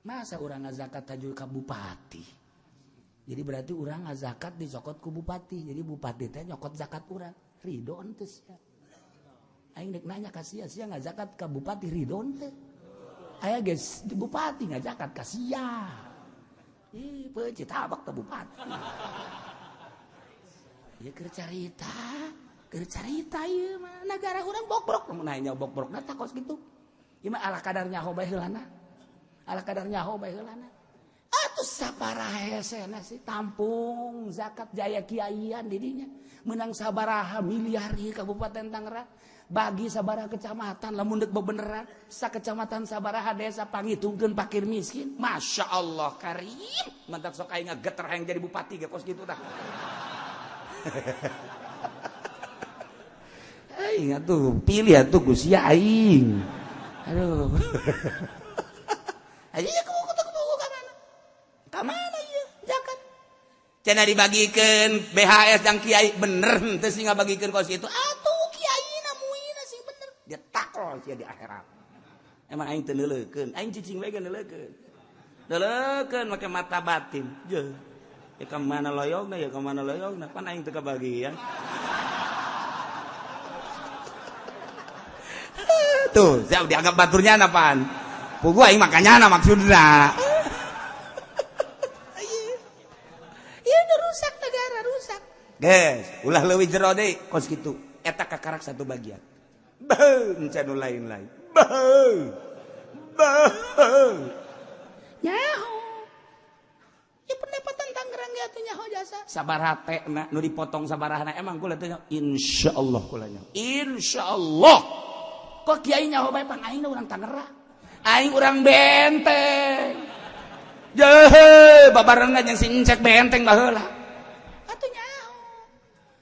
S1: Masa urang ngazakat tajul ka bupati? Jadi berarti urang ngazakat dicokot ku bupati. Jadi bupati teh nyokot zakat urang. Ridho henteu sia. Aing dek nanya ka sia, sia ngazakat ka bupati ridho henteu? Aya geus bupati ngazakat ka sia. Ih, peuncit tabak teh bupati. Ieu keur carita ieu mah nagara urang bokbrok. Mun nanya bokbrokna tah kos kitu. Ieu mah ala kadar nyaho bae heulana. Ala kadar nyaho bae heulana. Atuh saparaha hesena sih tampung zakat jaya kiaian didinya. Menang sabaraha miliar ieu Kabupaten Tangerang. Bagi sabaraha kecamatan lamun deuk bebeneran sakecamatan sabaraha desa pangitungkeun fakir miskin. Masya Allah karim. Mantap sok aing ngageter hayang jadi bupati ge kos kitu tah. Aing atuh pilih atuh ku sia aing. Aduh. Aja ya kubu ka mana? Ka mana ieu zakat? Cenah dibagikeun BHS jang kiai bener henteu sih ngabagikeun kos kitu. Atuh kiaina muina sing bener. Dia takol sia di akhirat. Emang aing teu neuleukeun, aing cicing we ge neuleukeun. Neuleukeun make mata batin. Jeuh. Ya ka mana loyogna, ya ka mana loyogna, pan aing teu kabagian. Tuh, siap dianggap baturnya apaan? Pugu aing makanya maksudna. Ieu nu rusak negara rusak. Guys, ulah leuwih jero deui kos kitu. Eta kakarak satu bagian. Beuh, encan nu lain-lain. Beuh. Beuh. Nyaho. Ya pendapatan Tangerang ge atuh nyaho jasa. Sabaraha teh nu dipotong sabarahana emang kula teh insyaallah kula nyaho. Insyaallah. Kok kiai nyaho bae pan aing urang Tangerang. Aing urang Benteng. Jehe, babarengan jeung si Encek Benteng baheula. Atuh nyaho.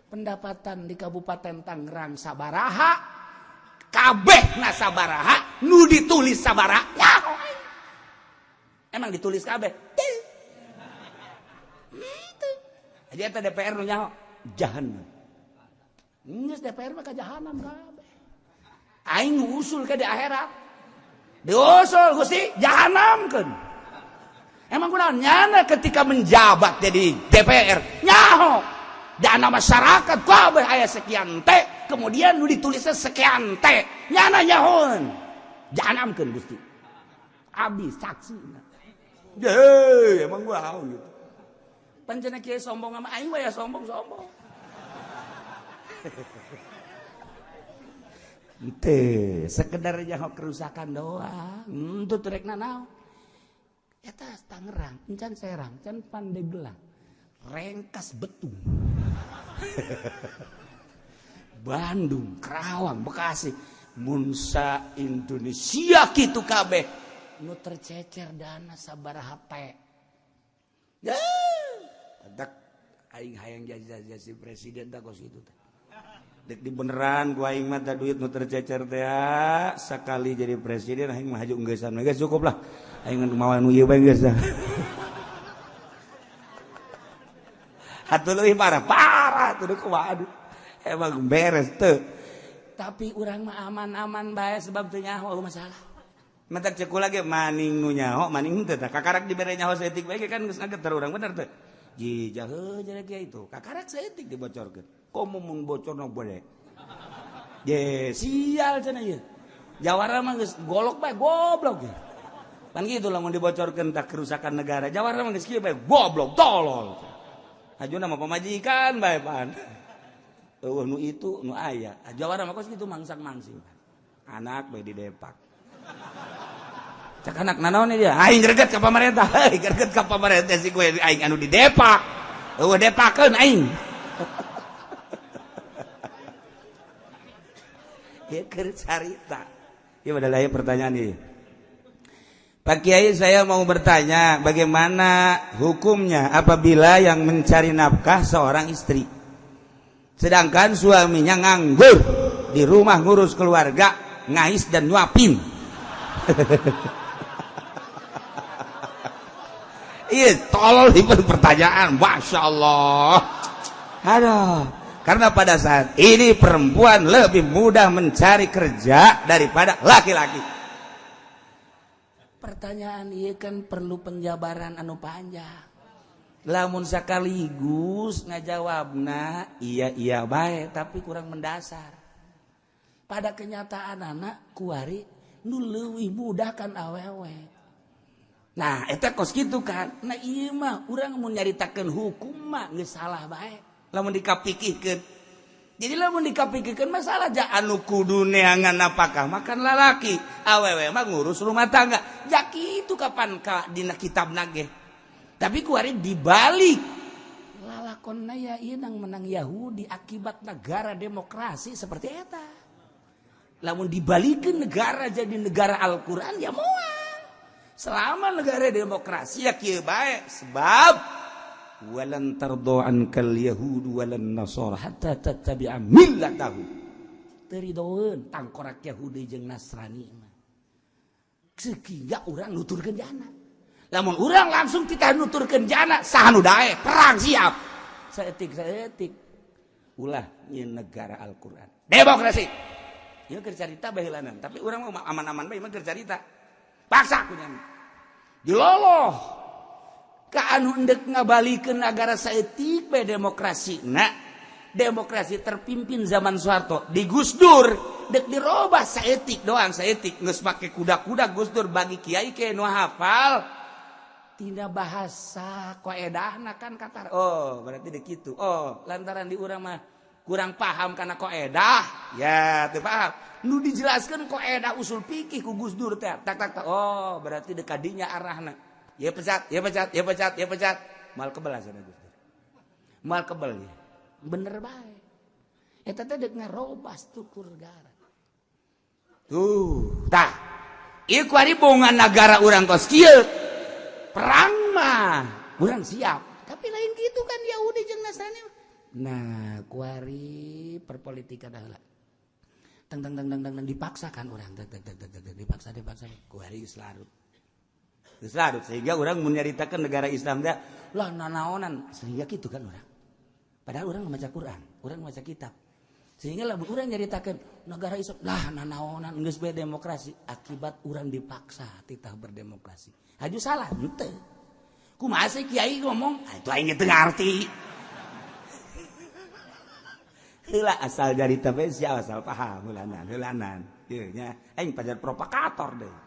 S1: Pendapatan di Kabupaten Tangerang sabaraha, kabehna sabaraha, nu ditulis sabaraha. Nyaho aing. Emang ditulis kabeh? Teu. Henteu. Jadi eta DPR nu nyaho jahanam. Geus DPR mah ka jahanam kabeh. Aing nu usul ke di akhirat. Diusul Gusti jahanamkeun. Emang kunaon nyana ketika menjabat jadi DPR nyaho dana masyarakat kabeh aya sekian teh, kemudian nu ditulisnya sekian teh, nyana nyahoeun. Jahanamkeun Gusti. Abdi saksi. Deh, emang gua haun gitu. Pancena kiai sombong sama aing we ya sombong-sombong. Henteu, sekedar nyaho kerusakan doang. Henteu rek naon. Eta Tangerang, encan Serang, encan Pandeglang, Rengkas Betung. Bandung, Karawang, Bekasi, Munsa Indonesia kitu kabeh nu tercecer dana sabaraha teh. Dak aing hayang jadi presiden tah kos kitu teh. Dek di beneran gua aing mah tah duit nu tercecer teh sakali jadi presiden aing mah haju enggesan geus cukup lah. Aing mawa nu ieu bae geus. Atuh leuwih parah atuh kumaha aduh. Emang beres teu. Tapi urang mah aman-aman bae sebab teu nyaho masalah. Mentak cek kula ge maning nu nyaho maning henteu tah kakarak dibere nyaho saeutik bae kan geus ngageter urang bener teu. Ji jahe jadi kieu itu kakarak saeutik dibocorkeun. Komo mun bocorna boleh. Je sial cenah ieu. Jawara mah geus golok bae goblok ge. Pan kitu lamun dibocorkeun tah kerusakan negara. Jawara mah geus kieu bae goblok tolol. Ajuna mah pamajikan bae pan. Eueuh nu itu nu aya. Jawara mah kos kitu mangsang-mangsing. Anak bae di depak. Cak anak nanaon dia? Aing greget ka pamarentah. Heuy greget ka pamarentah si gue aing anu di depak. Eueuh depakeun aing. Ieu keur carita. Ieu adalah pertanyaan ieu. Pak Kiai, saya mau bertanya, bagaimana hukumnya apabila yang mencari nafkah seorang istri, sedangkan suaminya nganggur di rumah ngurus keluarga, ngais dan nyuapin. Iya, tolol itu pertanyaan, masya Allah. Aduh, karena pada saat ini perempuan lebih mudah mencari kerja daripada laki-laki. Pertanyaan iya kan perlu penjabaran anu panjang. Lamun sekaligus ngajawabna iya iya bae tapi kurang mendasar. Pada kenyataan anak kuari nu leuwih mudah kan awewe. Nah, eta kos kitu kan. Nah ieu mah urang mun nyaritakeun hukum mah geus salah bae. Lamun dikapikihkeun. Jadi lamun dikapikirkeun masalah ja anu kudu neangan napakah makan lalaki, awewe mah ngurus rumah tangga. Ja kitu kapan ka dina kitabna ge. Tapi kuari dibalik. Lalakonna ya ieu nang menang Yahudi akibat negara demokrasi seperti eta. Lamun dibalikeun negara jadi negara Al-Qur'an ya moal. Selama negara demokrasi ya kieu bae sebab walan tardo ankal yahud walan nasara hatta tattabi'a millatahum. Teu ridoeun tangkorak Yahudi jeung Nasrani mah. Sehingga urang nuturkeun jana. Lamun urang langsung kita nuturkeun jana saha nu dae perang siap. Saeutik-saeutik ulah nyeun negara Al-Qur'an. Demokrasi. Ieu keur carita baheulanan, tapi urang mah aman-aman bae mah keur carita. Paksa ku nya. Diloloh ka anu endek ngabalikeun nagara saeutik bae demokrasi. Nah, demokrasi terpimpin zaman Soeharto di Gus Dur dek dirobah saeutik doang saeutik geus make kuda-kuda Gus Dur bagi kiai ke nu hafal tina bahasa koedahna kan katar. Oh, berarti dek kitu. Oh, lantaran di urang mah kurang paham karena koedah ya teu paham. Nu dijelaskeun koedah usul fikih ku Gus Dur teh tak tak tak. Oh, berarti dek kadinya arahna. Ya pecat, ya pecat, ya pecat, ya pecat. Mal kebelas ada Gus Dur. Moal kebel bener bae. Eta teh deuk ngarobah struktur negara. Tuh, tah. Ieu kuari bongan negara urang kos kieu. Perang mah urang siap, tapi lain gitu kan Yahudi jeung Nasrani. Nah, kuari perpolitikan heula. Teng teng teng teng teng dipaksakan urang teng teng teng teng dipaksa dipaksa kuari geus larut. Geus larut sehingga urang mun nyaritakeun negara Islam teh lah nanaonan sehingga kitu kan urang. Padahal urang maca Quran, urang maca kitab. Sehingga lah urang nyaritakeun negara Islam lah nanaonan geus bae demokrasi akibat urang dipaksa titah berdemokrasi. Haju salah henteu. Kumaha sih kiai ngomong? Ah, itu aing teu ngarti. Heula asal dari tapi sia asal paham heulanan heulanan. Ieu nya aing pajar provokator deui.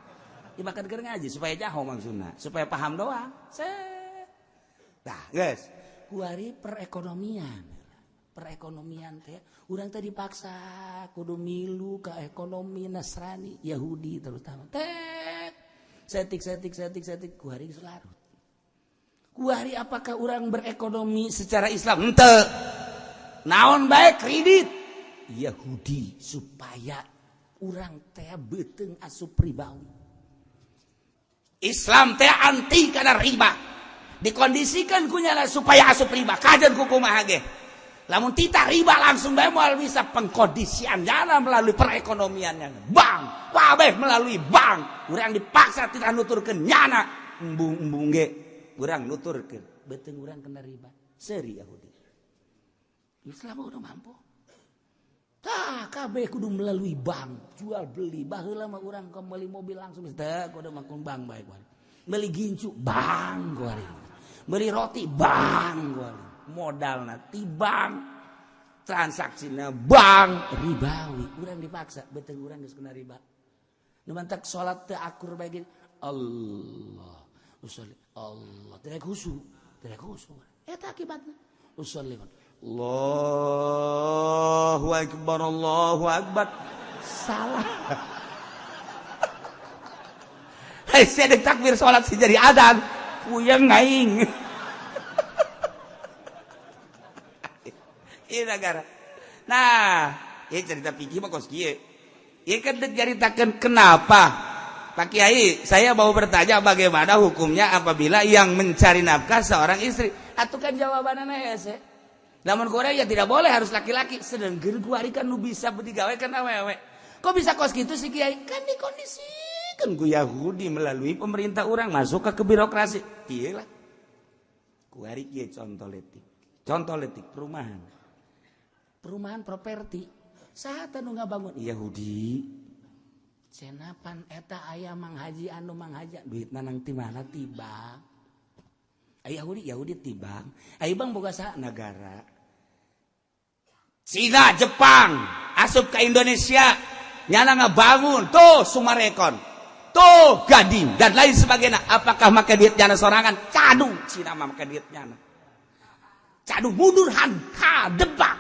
S1: Ieu bakal keur ngaji supaya jaho maksudna, supaya paham doang. Set. Tah, geus. Kuari perekonomian. Perekonomian teh urang teh dipaksa kudu milu ka ekonomi Nasrani, Yahudi terutama. Tek. Setik setik setik setik kuari geus larut. Kuari apakah urang berekonomi secara Islam? Henteu. Naon bae kredit Yahudi supaya urang teh beuteung asup ribawi. Islam teh anti kana riba. Dikondisikan kunyala supaya asup riba. Kajen ku kumaha ge. Lamun titah riba langsung bae moal bisa pengkondisian jana melalui perekonomiannya. Bank, kabeh melalui bank. Urang dipaksa titah nuturkeun nyana embung-embung ge. Urang nuturkeun beuteung urang kena riba. Seuri Yahudi. Islam udah mampu. Tah kabeh kudu melalui bank, jual beli. Baheula mah urang meuli mobil langsung teh kudu mangkung bank bae kuari. Beli gincu bank kuari. Beli roti bank kuari. Modalna ti bank, transaksina bank, ribawi. Urang dipaksa beuteung urang geus kena riba. Nu mantak salat teu akur bae ge. Allah, usolli Allah, teu khusyuk, teu khusyuk. Eta akibatna. Usolli Allahu Akbar, Allahu Akbar. Salah. Hei, saya dek takbir salat si jadi adzan. Puyeng aing. Ieu negara. Nah, ieu cerita fikih mah kos kieu. Ieu kan dek nyaritakeun kenapa Pak Kiai, saya mau bertanya bagaimana hukumnya apabila yang mencari nafkah seorang istri. Atuh kan jawabanna hese. Lamun korang ya tidak boleh harus laki-laki. Sedangkan kuari kan nu bisa digawe kan awewe. Kok bisa kos gitu sih Kiai? Kan dikondisikan ku Yahudi melalui pemerintah orang masuk ke birokrasi. Kieu lah. Kuari kieu contoh letik. Contoh letik perumahan. Perumahan properti. Saha teh nu ngabangun? Yahudi. Cenapan eta aya Mang Haji anu Mang Haji duitna nang ti mana ti bank. Yahudi Yahudi ti bank. Ai bank boga saha? Nagara. Cina, Jepang, asup ke Indonesia, nyana ngabangun, tuh Sumarekon, tuh Gading, dan lain sebagainya. Apakah make duit nyana sorangan? Cadu, Cina mah make duit nyana. Cadu mundur han, debak.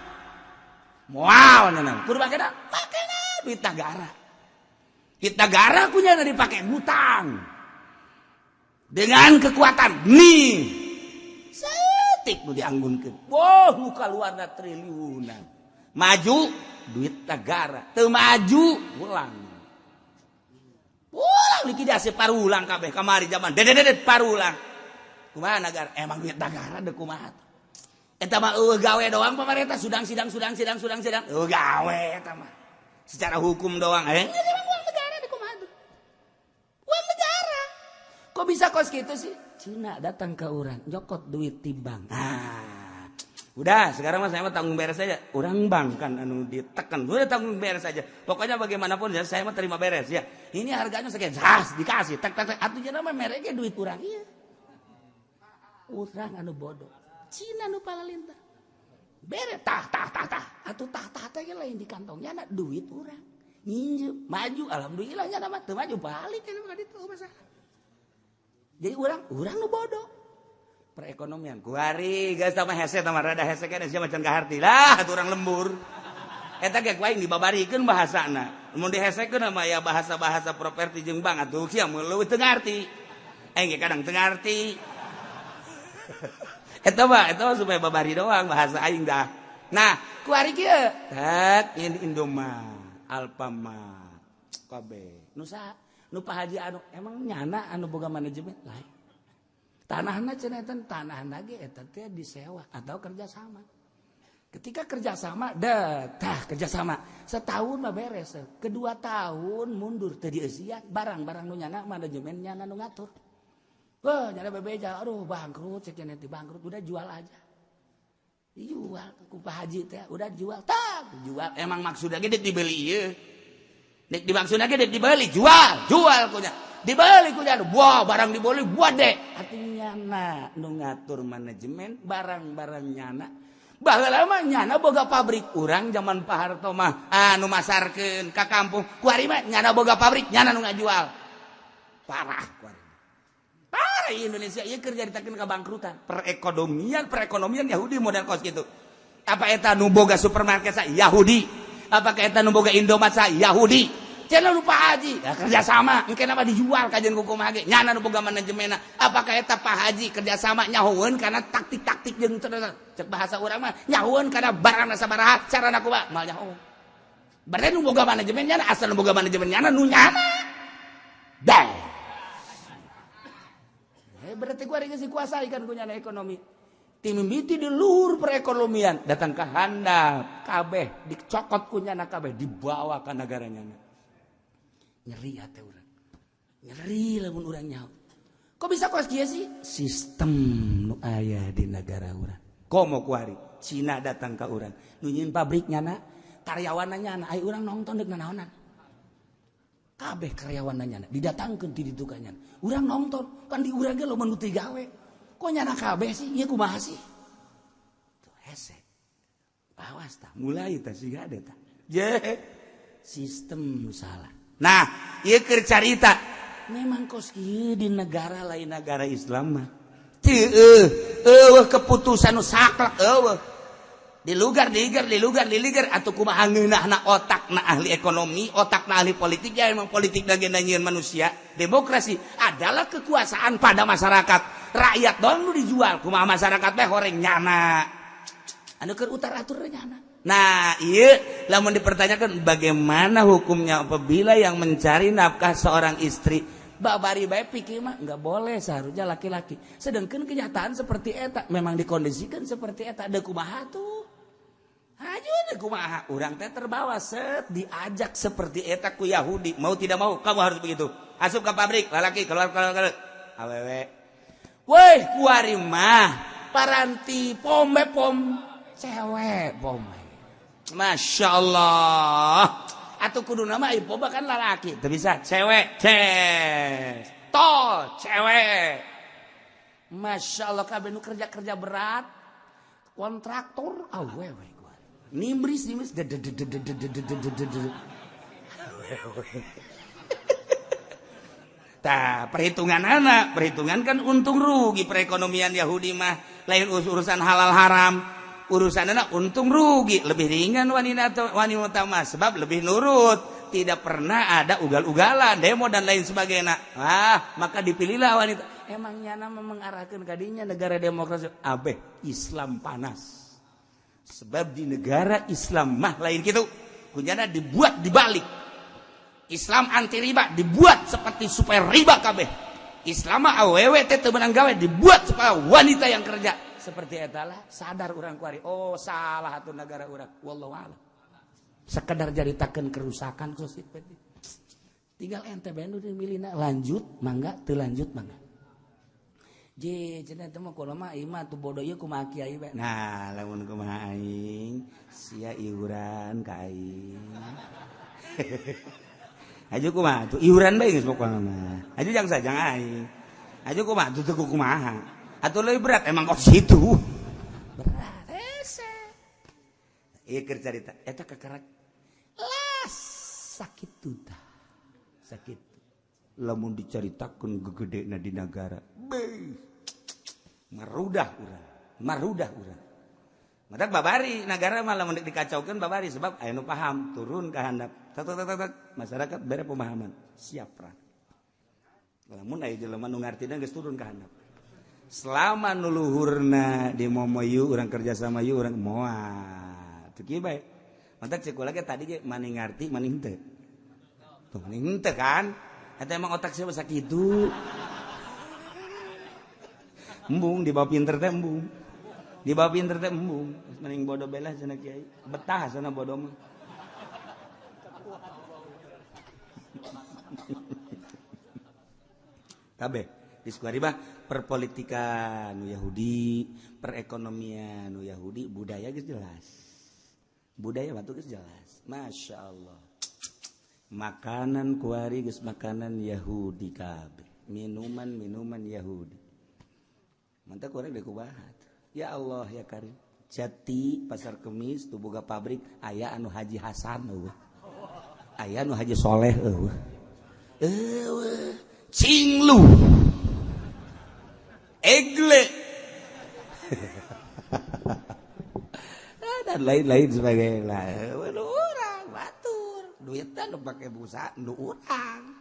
S1: Moal nyana, kudu make da, make duit negara. Duit negara ku nyana dipake ngutang. Dengan kekuatan nih. Setik nu dianggunkeun. Wah, nu kaluarna triliunan. Maju duit negara, teu maju ulang. Ulang likuidasi parulang kabeh kamari zaman dedededet parulang. Kumaha negara? Emang duit negara deuk kumaha? Eta mah eueuh gawe doang pemerintah sudang sidang sudang sidang sudang sidang. Eueuh gawe eta mah. Secara hukum doang. Eh, emang uang negara deuk kumaha tuh? Uang negara. Kok bisa kos gitu sih? Cina datang ke urang, nyokot duit ti bank. Ah. Udah, sekarang mah saya mah tanggung beres saja. Orang bank kan anu ditekan, udah tanggung beres saja. Pokoknya bagaimanapun ya saya mah terima beres ya. Ini harganya sekian, has dikasih, tek tek tek. Atuh cenah mah mereknya duit urang ieu. Urang anu bodoh. Cina nu palalintar. Bere tah tah tah tah. Atuh tah tah teh lain di kantongnya na duit urang. Nginjem, maju alhamdulillah nya mah teu maju balik kan ka ditu masalah. Jadi urang nu bodoh. Perekonomian kuari geus tah mah hese tah mah rada hese keneh sia macan kaharti lah atuh urang lembur. Eta ge ku aing dibabarikeun bahasana. Mun dihesekeun mah ya bahasa-bahasa properti jeung bank atuh sia mah leuwih teu ngarti. Aing ge kadang teu ngarti. Eta mah supaya babari doang bahasa aing dah. Nah, ku ari kieu. Tak ini Indomart, Alfamart, kabeh. Nu saha? Nu Pak Haji anu emang nyana anu boga manajemen lain. Tanahna cenah eta tanahna ge eta teh disewa atau kerjasama. Ketika kerjasama, dah kerjasama setahun mah beres, kedua tahun mundur teu dieusian barang-barang nu nyana manajemen nyana nu ngatur. Wah, nyana bebeja, aduh bangkrut, cek nyana teh bangkrut, udah jual aja. Dijual ku Pak Haji teh, udah jual, tak jual. Emang maksudnya ge dibeli ieu. Nek dimaksudna ge dibeli, jual, jual kunya. Dibeli kunya, wah barang dibeli buat deh. Artinya nyana nu ngatur manajemen barang-barang nyana. Baheula mah nyana boga pabrik urang zaman Pak Harto mah anu masarkeun ka kampung. Kuari mah nyana boga pabrik, nyana nu ngajual. Parah kuari. Parah Indonesia ieu keur nyaritakeun kabangkrutan. Perekonomian Yahudi model kos kitu. Apa eta nu boga supermarket sa Yahudi? Apakah eta nu boga Indomaret sa Yahudi? Cenah lupa haji, ya, kerjasama, engke nama dijual kajian kumaha ge. Nyana nu boga manajemenna. Apakah eta Pak Haji kerjasama nyahoeun kana taktik-taktik jeung cek bahasa urang mah nyahoeun kana barangna sabaraha, carana kumaha, moal nyaho. Berarti nu boga manajemen nyana, asal nu boga manajemen nyana nu nyana. Dah. Berarti gua geus dikuasai kan ku nyana ekonomi. Timimiti di luhur perekonomian, datang ke handap, kabeh dicokot ku nyana kabeh dibawa ke negara nyana. Nyeri hati urang. Nyeri lamun urang nyaho. Kok bisa kos kieu sih? Sistem nu aya di negara urang. Komo kuari Cina datang ka urang. Nu nyieun pabrik nyana, karyawanna nyana, ai urang nongton deuk nanaonan. Kabeh karyawanna nyana didatangkeun ti ditu ka nyana. Urang nongton, kan di urang ge loba nu teu gawe. Kok nyana kabeh sih? Ieu kumaha sih? Tuh hese. Awas tah, mulai tah siga tah. Je, sistem nu salah. Nah, ieu keur carita. Memang kos kieu di negara lain negara Islam mah. Teu eueuh keputusan nu saklek eueuh. Dilugar, diigar, dilugar, diligar atuh kumaha ngeunahna otakna ahli ekonomi, otakna ahli politik, ya emang politik lagi nyieun manusia. Demokrasi adalah kekuasaan pada masyarakat. Rakyat doang nu dijual, kumaha masyarakat teh horeng nyana. Anu keur utar atur nyana. Nah, iya, lamun dipertanyakan bagaimana hukumnya apabila yang mencari nafkah seorang istri, babari bae pikir mah nggak boleh seharusnya laki-laki. Sedangkan kenyataan seperti eta memang dikondisikan seperti eta deuk kumaha tuh. Hayu deuk kumaha, urang teh terbawa set diajak seperti eta ku Yahudi, mau tidak mau kamu harus begitu. Asup ke pabrik, lalaki keluar keluar keluar. Awewe. Woi, kuari mah paranti pombe pom cewek pombe. Masya Allah. Atau kudu nama ibu bahkan lalaki. Teu bisa cewek, ces. Tol cewek. Masya Allah kabeh nu kerja-kerja berat. Kontraktor awewe gua. Nimris nimris awewe. Tah, perhitungan anak, perhitungan kan untung rugi perekonomian Yahudi mah lain urusan halal haram. Urusan anak untung rugi lebih ringan wanita wanita mah sebab lebih nurut, tidak pernah ada ugal-ugalan, demo dan lain sebagainya. Ah, maka dipilihlah wanita. Emang nyana mengarahkan kadinya negara demokrasi abeh Islam panas. Sebab di negara Islam mah lain gitu. Kunyana dibuat dibalik. Islam anti riba dibuat seperti supaya riba kabeh. Islam mah awewe teh teu meunang gawe dibuat supaya wanita yang kerja. Seperti etalah sadar urang kuari. Oh, salah atuh negara urang. Wallahu a'lam. Sekedar jaritakeun kerusakan sosial. Tinggal ente bae nu milihna lanjut mangga teu lanjut mangga. Je cenah teh mah kumaha mah ieu mah tuh bodoh ieu kumaha kiai bae. Nah, lamun kumaha aing sia iuran ka aing. Aju kumaha tuh iuran bae geus pokona mah. Aju jang sajang aing. Aju kumaha tuh teu kumaha. Atau lebih berat emang kok situ. Berat hese. Ieu keur carita eta kakarak las sakit tuh tah. Sakit. Lamun dicaritakeun gegedena di nagara. Beuh. Marudah urang, marudah urang. Matak babari nagara mah lamun dikacaukeun babari sebab aya nu paham turun ka handap. Tak tak tak tak masyarakat bere pemahaman, siap perang. Lamun aya jelema nu ngartina geus turun ka handap. Selama nu luhurna di momoyu urang kerja sama yuk urang moal. Teu kieu bae. Mantak cek kula ge tadi ge maning ngarti maning henteu. Tuh maning henteu kan? Eta emang otak sia sakitu. Embung di bawah pinter teh embung. Di bawah pinter teh embung. Mending bodoh belah cenah kiai. Betah sana bodoh mah. Kabeh di Sukaribah perpolitikan nu Yahudi, perekonomian nu Yahudi, budaya geus jelas. Budaya batu geus jelas. Masya Allah. Makanan kuari geus makanan Yahudi kabeh. Minuman-minuman Yahudi. Mantap kurang deku bahat. Ya Allah ya Karim. Jati Pasar Kemis tuh boga pabrik aya anu Haji Hasan eueuh. Aya anu Haji Soleh eueuh. Eueuh. Cinglu. Egle. Dan lain-lain sebagainya. Urang batur. Duitna nu pake busa nu urang.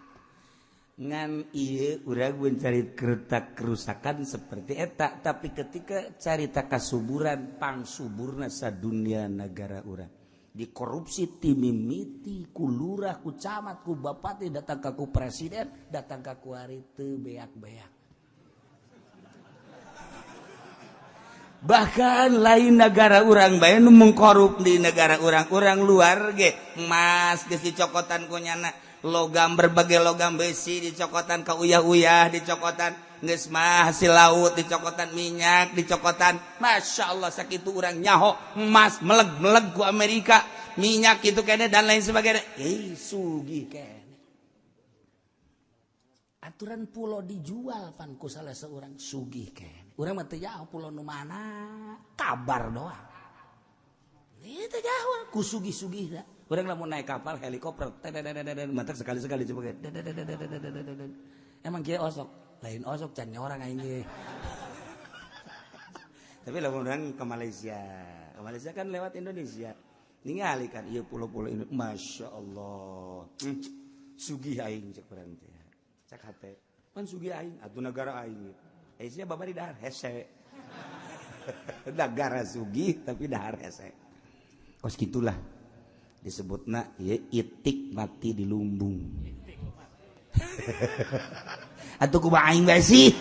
S1: Ngan ieu urang mencari kerusakan seperti eta, tapi ketika carita kasuburan pangsuburna sadunia negara urang dikorupsi timimiti ku lurah ku camat ku bupati datang ka ku presiden datang ka ku ari teu beak-beak. Bahkan lain negara urang bae nu mengkorup di negara urang, urang luar ge emas geus dicokotan ku nyana, logam berbagai logam besi dicokotan ka uyah-uyah dicokotan, geus mah hasil laut dicokotan, minyak dicokotan. Masya Allah sakitu urang nyaho emas meleg-meleg ku Amerika, minyak kitu kene dan lain sebagainya. Sugih kene. Aturan pulau dijual pan ku salah seorang sugih kene. Urang mah teu jauh pulau nu mana, kabar doang. Ieu teu jauh ku sugih-sugihna. Urang lamun naik kapal helikopter mantak sekali-sekali coba ge. Emang kieu osok, lain osok can nyorang aing ge. Tapi lamun urang ke Malaysia kan lewat Indonesia. Ningali kan ieu pulau-pulau ini, Masya Allah. Sugih aing cek urang teh. Cek hate. Pan sugih aing atuh negara aing. Sia babari dahar hese. Negara sugih tapi dahar hese. Kos gitulah disebutna ieu itik mati di lumbung. Atuh kumaha aing bae sih?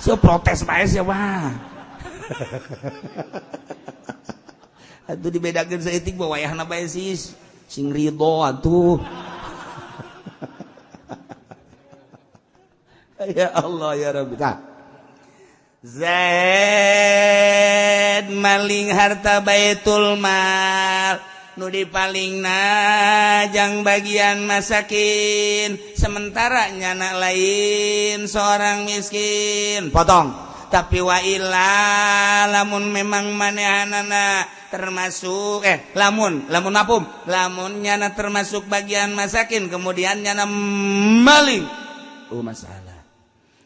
S1: Sia protes bae sia mah. Atuh dibedakeun saeutik mah wayahna bae sih. Sing ridho atuh. Ya Allah ya Rabbi. Tah. Zaid maling harta baitul mal nu dipalingna jang bagian masakin, sementara nyana lain seorang miskin potong. Tapi wa illa lamun memang manehanana termasuk lamun lamun apum lamun nyana termasuk bagian masakin kemudian nyana maling, oh masalah.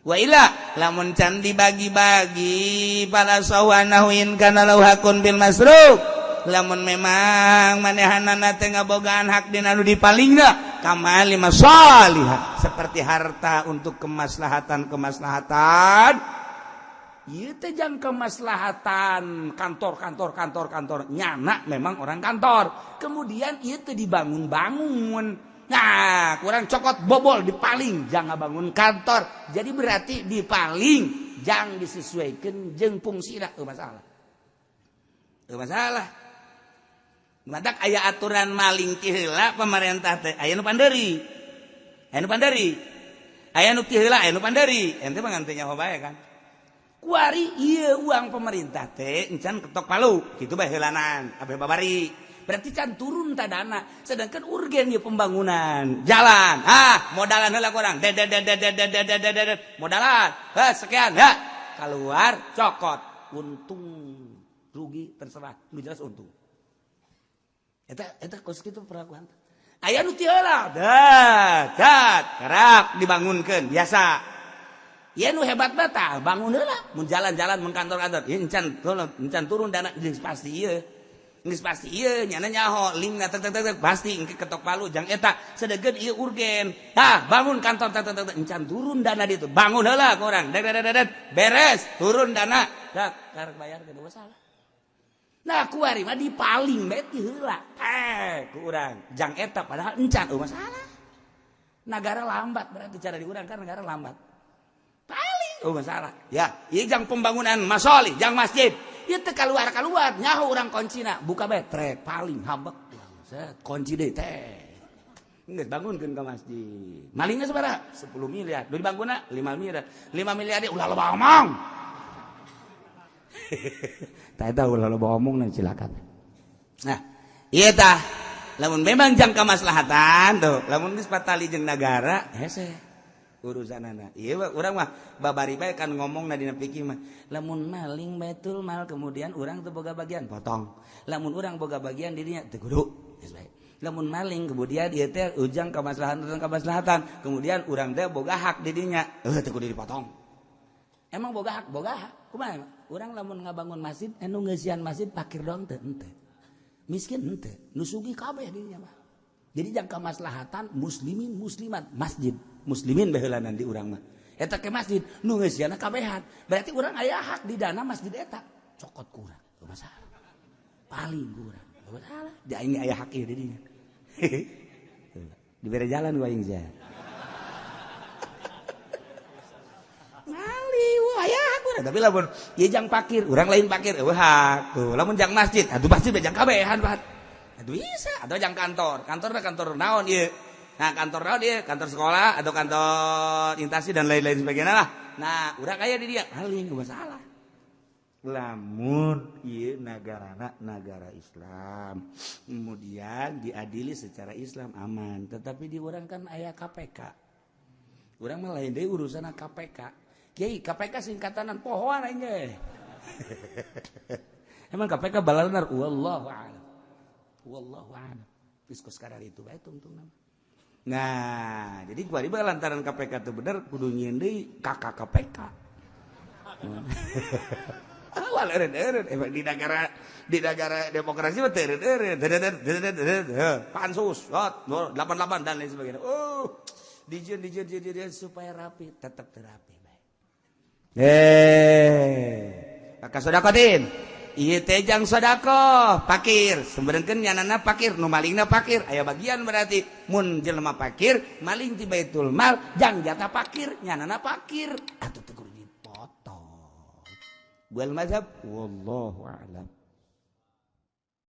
S1: Wa illa lamun can dibagi-bagi fala sawanahuin kana lahu hakun bil masruk, lamun memang manehanana teh ngabogaan hak dina nu dipalingna kamali masalihah seperti harta untuk kemaslahatan-kemaslahatan. Ieu teh jang kemaslahatan kantor-kantor nyana memang orang kantor, kemudian ieu teh dibangun-bangun. Nah, kurang cokot bobol dipaling jangan bangun kantor. Jadi berarti dipaling jangan disesuaikan jeung fungsina masalah. Masalah. Matak aya aturan maling ti heula pemerintah teh aya nu panderi. Aya nu panderi. Aya nu ti heula aya nu panderi. Ente mah ngan teu nyaho bae kan. Kuari ieu uang pemerintah teh encan ketok palu kitu bae heulanan abeh babari. Berarti can turun ta dana, sedangkan urgen ieu pembangunan jalan. Ah, modalan heula kurang. Modalan. Heh, sekian, ha. Keluar cokot, untung rugi terserah, nu jelas untung. Eta eta kos kitu perlakuan. Aya nu ti heula, dat, karak dibangunkeun biasa. Ieu nu hebat mah tah bangun heula, mun jalan-jalan mun kantor-kantor, ieu encan turun dana geus pasti ieu. Geus pasti ieu nyana nyaho link tek tek tek pasti engke ketok palu jang eta sedegeun ieu urgen. Tah bangun kantor tek tek tek encan turun dana ditu. Bangun heula ku urang. Dek dek dek beres turun dana. Dak karek bayar teu masalah. Nah kuari mah dipaling bae ti heula. Ku urang jang eta padahal encan eueuh masalah. Negara lambat berarti cara di urang kan negara lambat. Paling eueuh masalah. Ya, ieu jang pembangunan masolih, jang masjid. Ieu teu kaluar-kaluar nyaho urang kuncina, buka bae trek paling habek. Set kunci deui teh. Geus bangunkeun ka masjid. Malingna sabaraha? 10 miliar. Nu dibangunna 5 miliar. 5 miliar deui ulah loba omong. Tah eta ulah loba omong silakan. Nah, ieu tah lamun memang jang kamaslahatan tuh, lamun geus patali jeung nagara hese urusanana. Ieu urang mah babari bae kan ngomongna dina fikih mah, lamun maling baitul mal kemudian urang teu boga bagian potong. Lamun urang boga bagian dirinya teu kudu geus bae. Lamun maling kemudian ieu teh ujang kamaslahatan, kemudian urang teh boga hak didinya, teu kudu dipotong. Emang boga hak, boga hak. Kumaha? Urang lamun ngabangun masjid, anu ngeusian masjid pakir doang teu henteu. Miskin henteu, nu sugih kabeh dinya mah. Jadi jang kamaslahatan muslimin muslimat masjid, muslimin baheulanan di urang mah. Eta ke masjid nu ngeusianna kabehan. Berarti urang aya hak di dana masjid eta. Cokot ku urang, teu masalah. Paling ku urang, teu masalah. Di aing aya hak ieu di dinya. Dibere jalan ku aing sia. Mali aya hak urang, tapi lamun ieu jang pakir, urang lain pakir eueuh hak. Tuh, lamun jang masjid, atuh masjid jang kabehan, Pak. Atuh bisa, atau jang kantor. Kantorna kantor naon ieu? Nah, kantor naon ieu? Kantor sekolah atau kantor instansi dan lain-lain sebagainya lah. Nah, urang aya di dia, paling masalah. Lamun ieu nagarana nagara Islam, kemudian diadili secara Islam aman, tetapi di urang kan aya KPK. Urang mah lain deui urusanna KPK. Kiai, KPK singkatanan pohoan aing ge. Emang KPK balanar wallahu a'lam. Wallahu a'lam. Geus kos kadar itu bae tungtungna. Nah, jadi kuari bae lantaran KPK teu bener kudu nyieun deui KK KPK. Awal eureun-eureun emang di negara demokrasi mah teu eureun-eureun. Pansus, 88 dan lain sebagainya. Oh, dijieun supaya rapi, tetap terapi bae. Maka sodakotin. Ieu teh jang sodakoh pakir, sumberkeun nyanana pakir, nu malingna pakir, aya bagian berarti mun jelema pakir, maling ti baitul mal, jang jatah pakir, nyanana pakir, atuh teu kudu dipotong. Wal mazhab wallahu a'lam.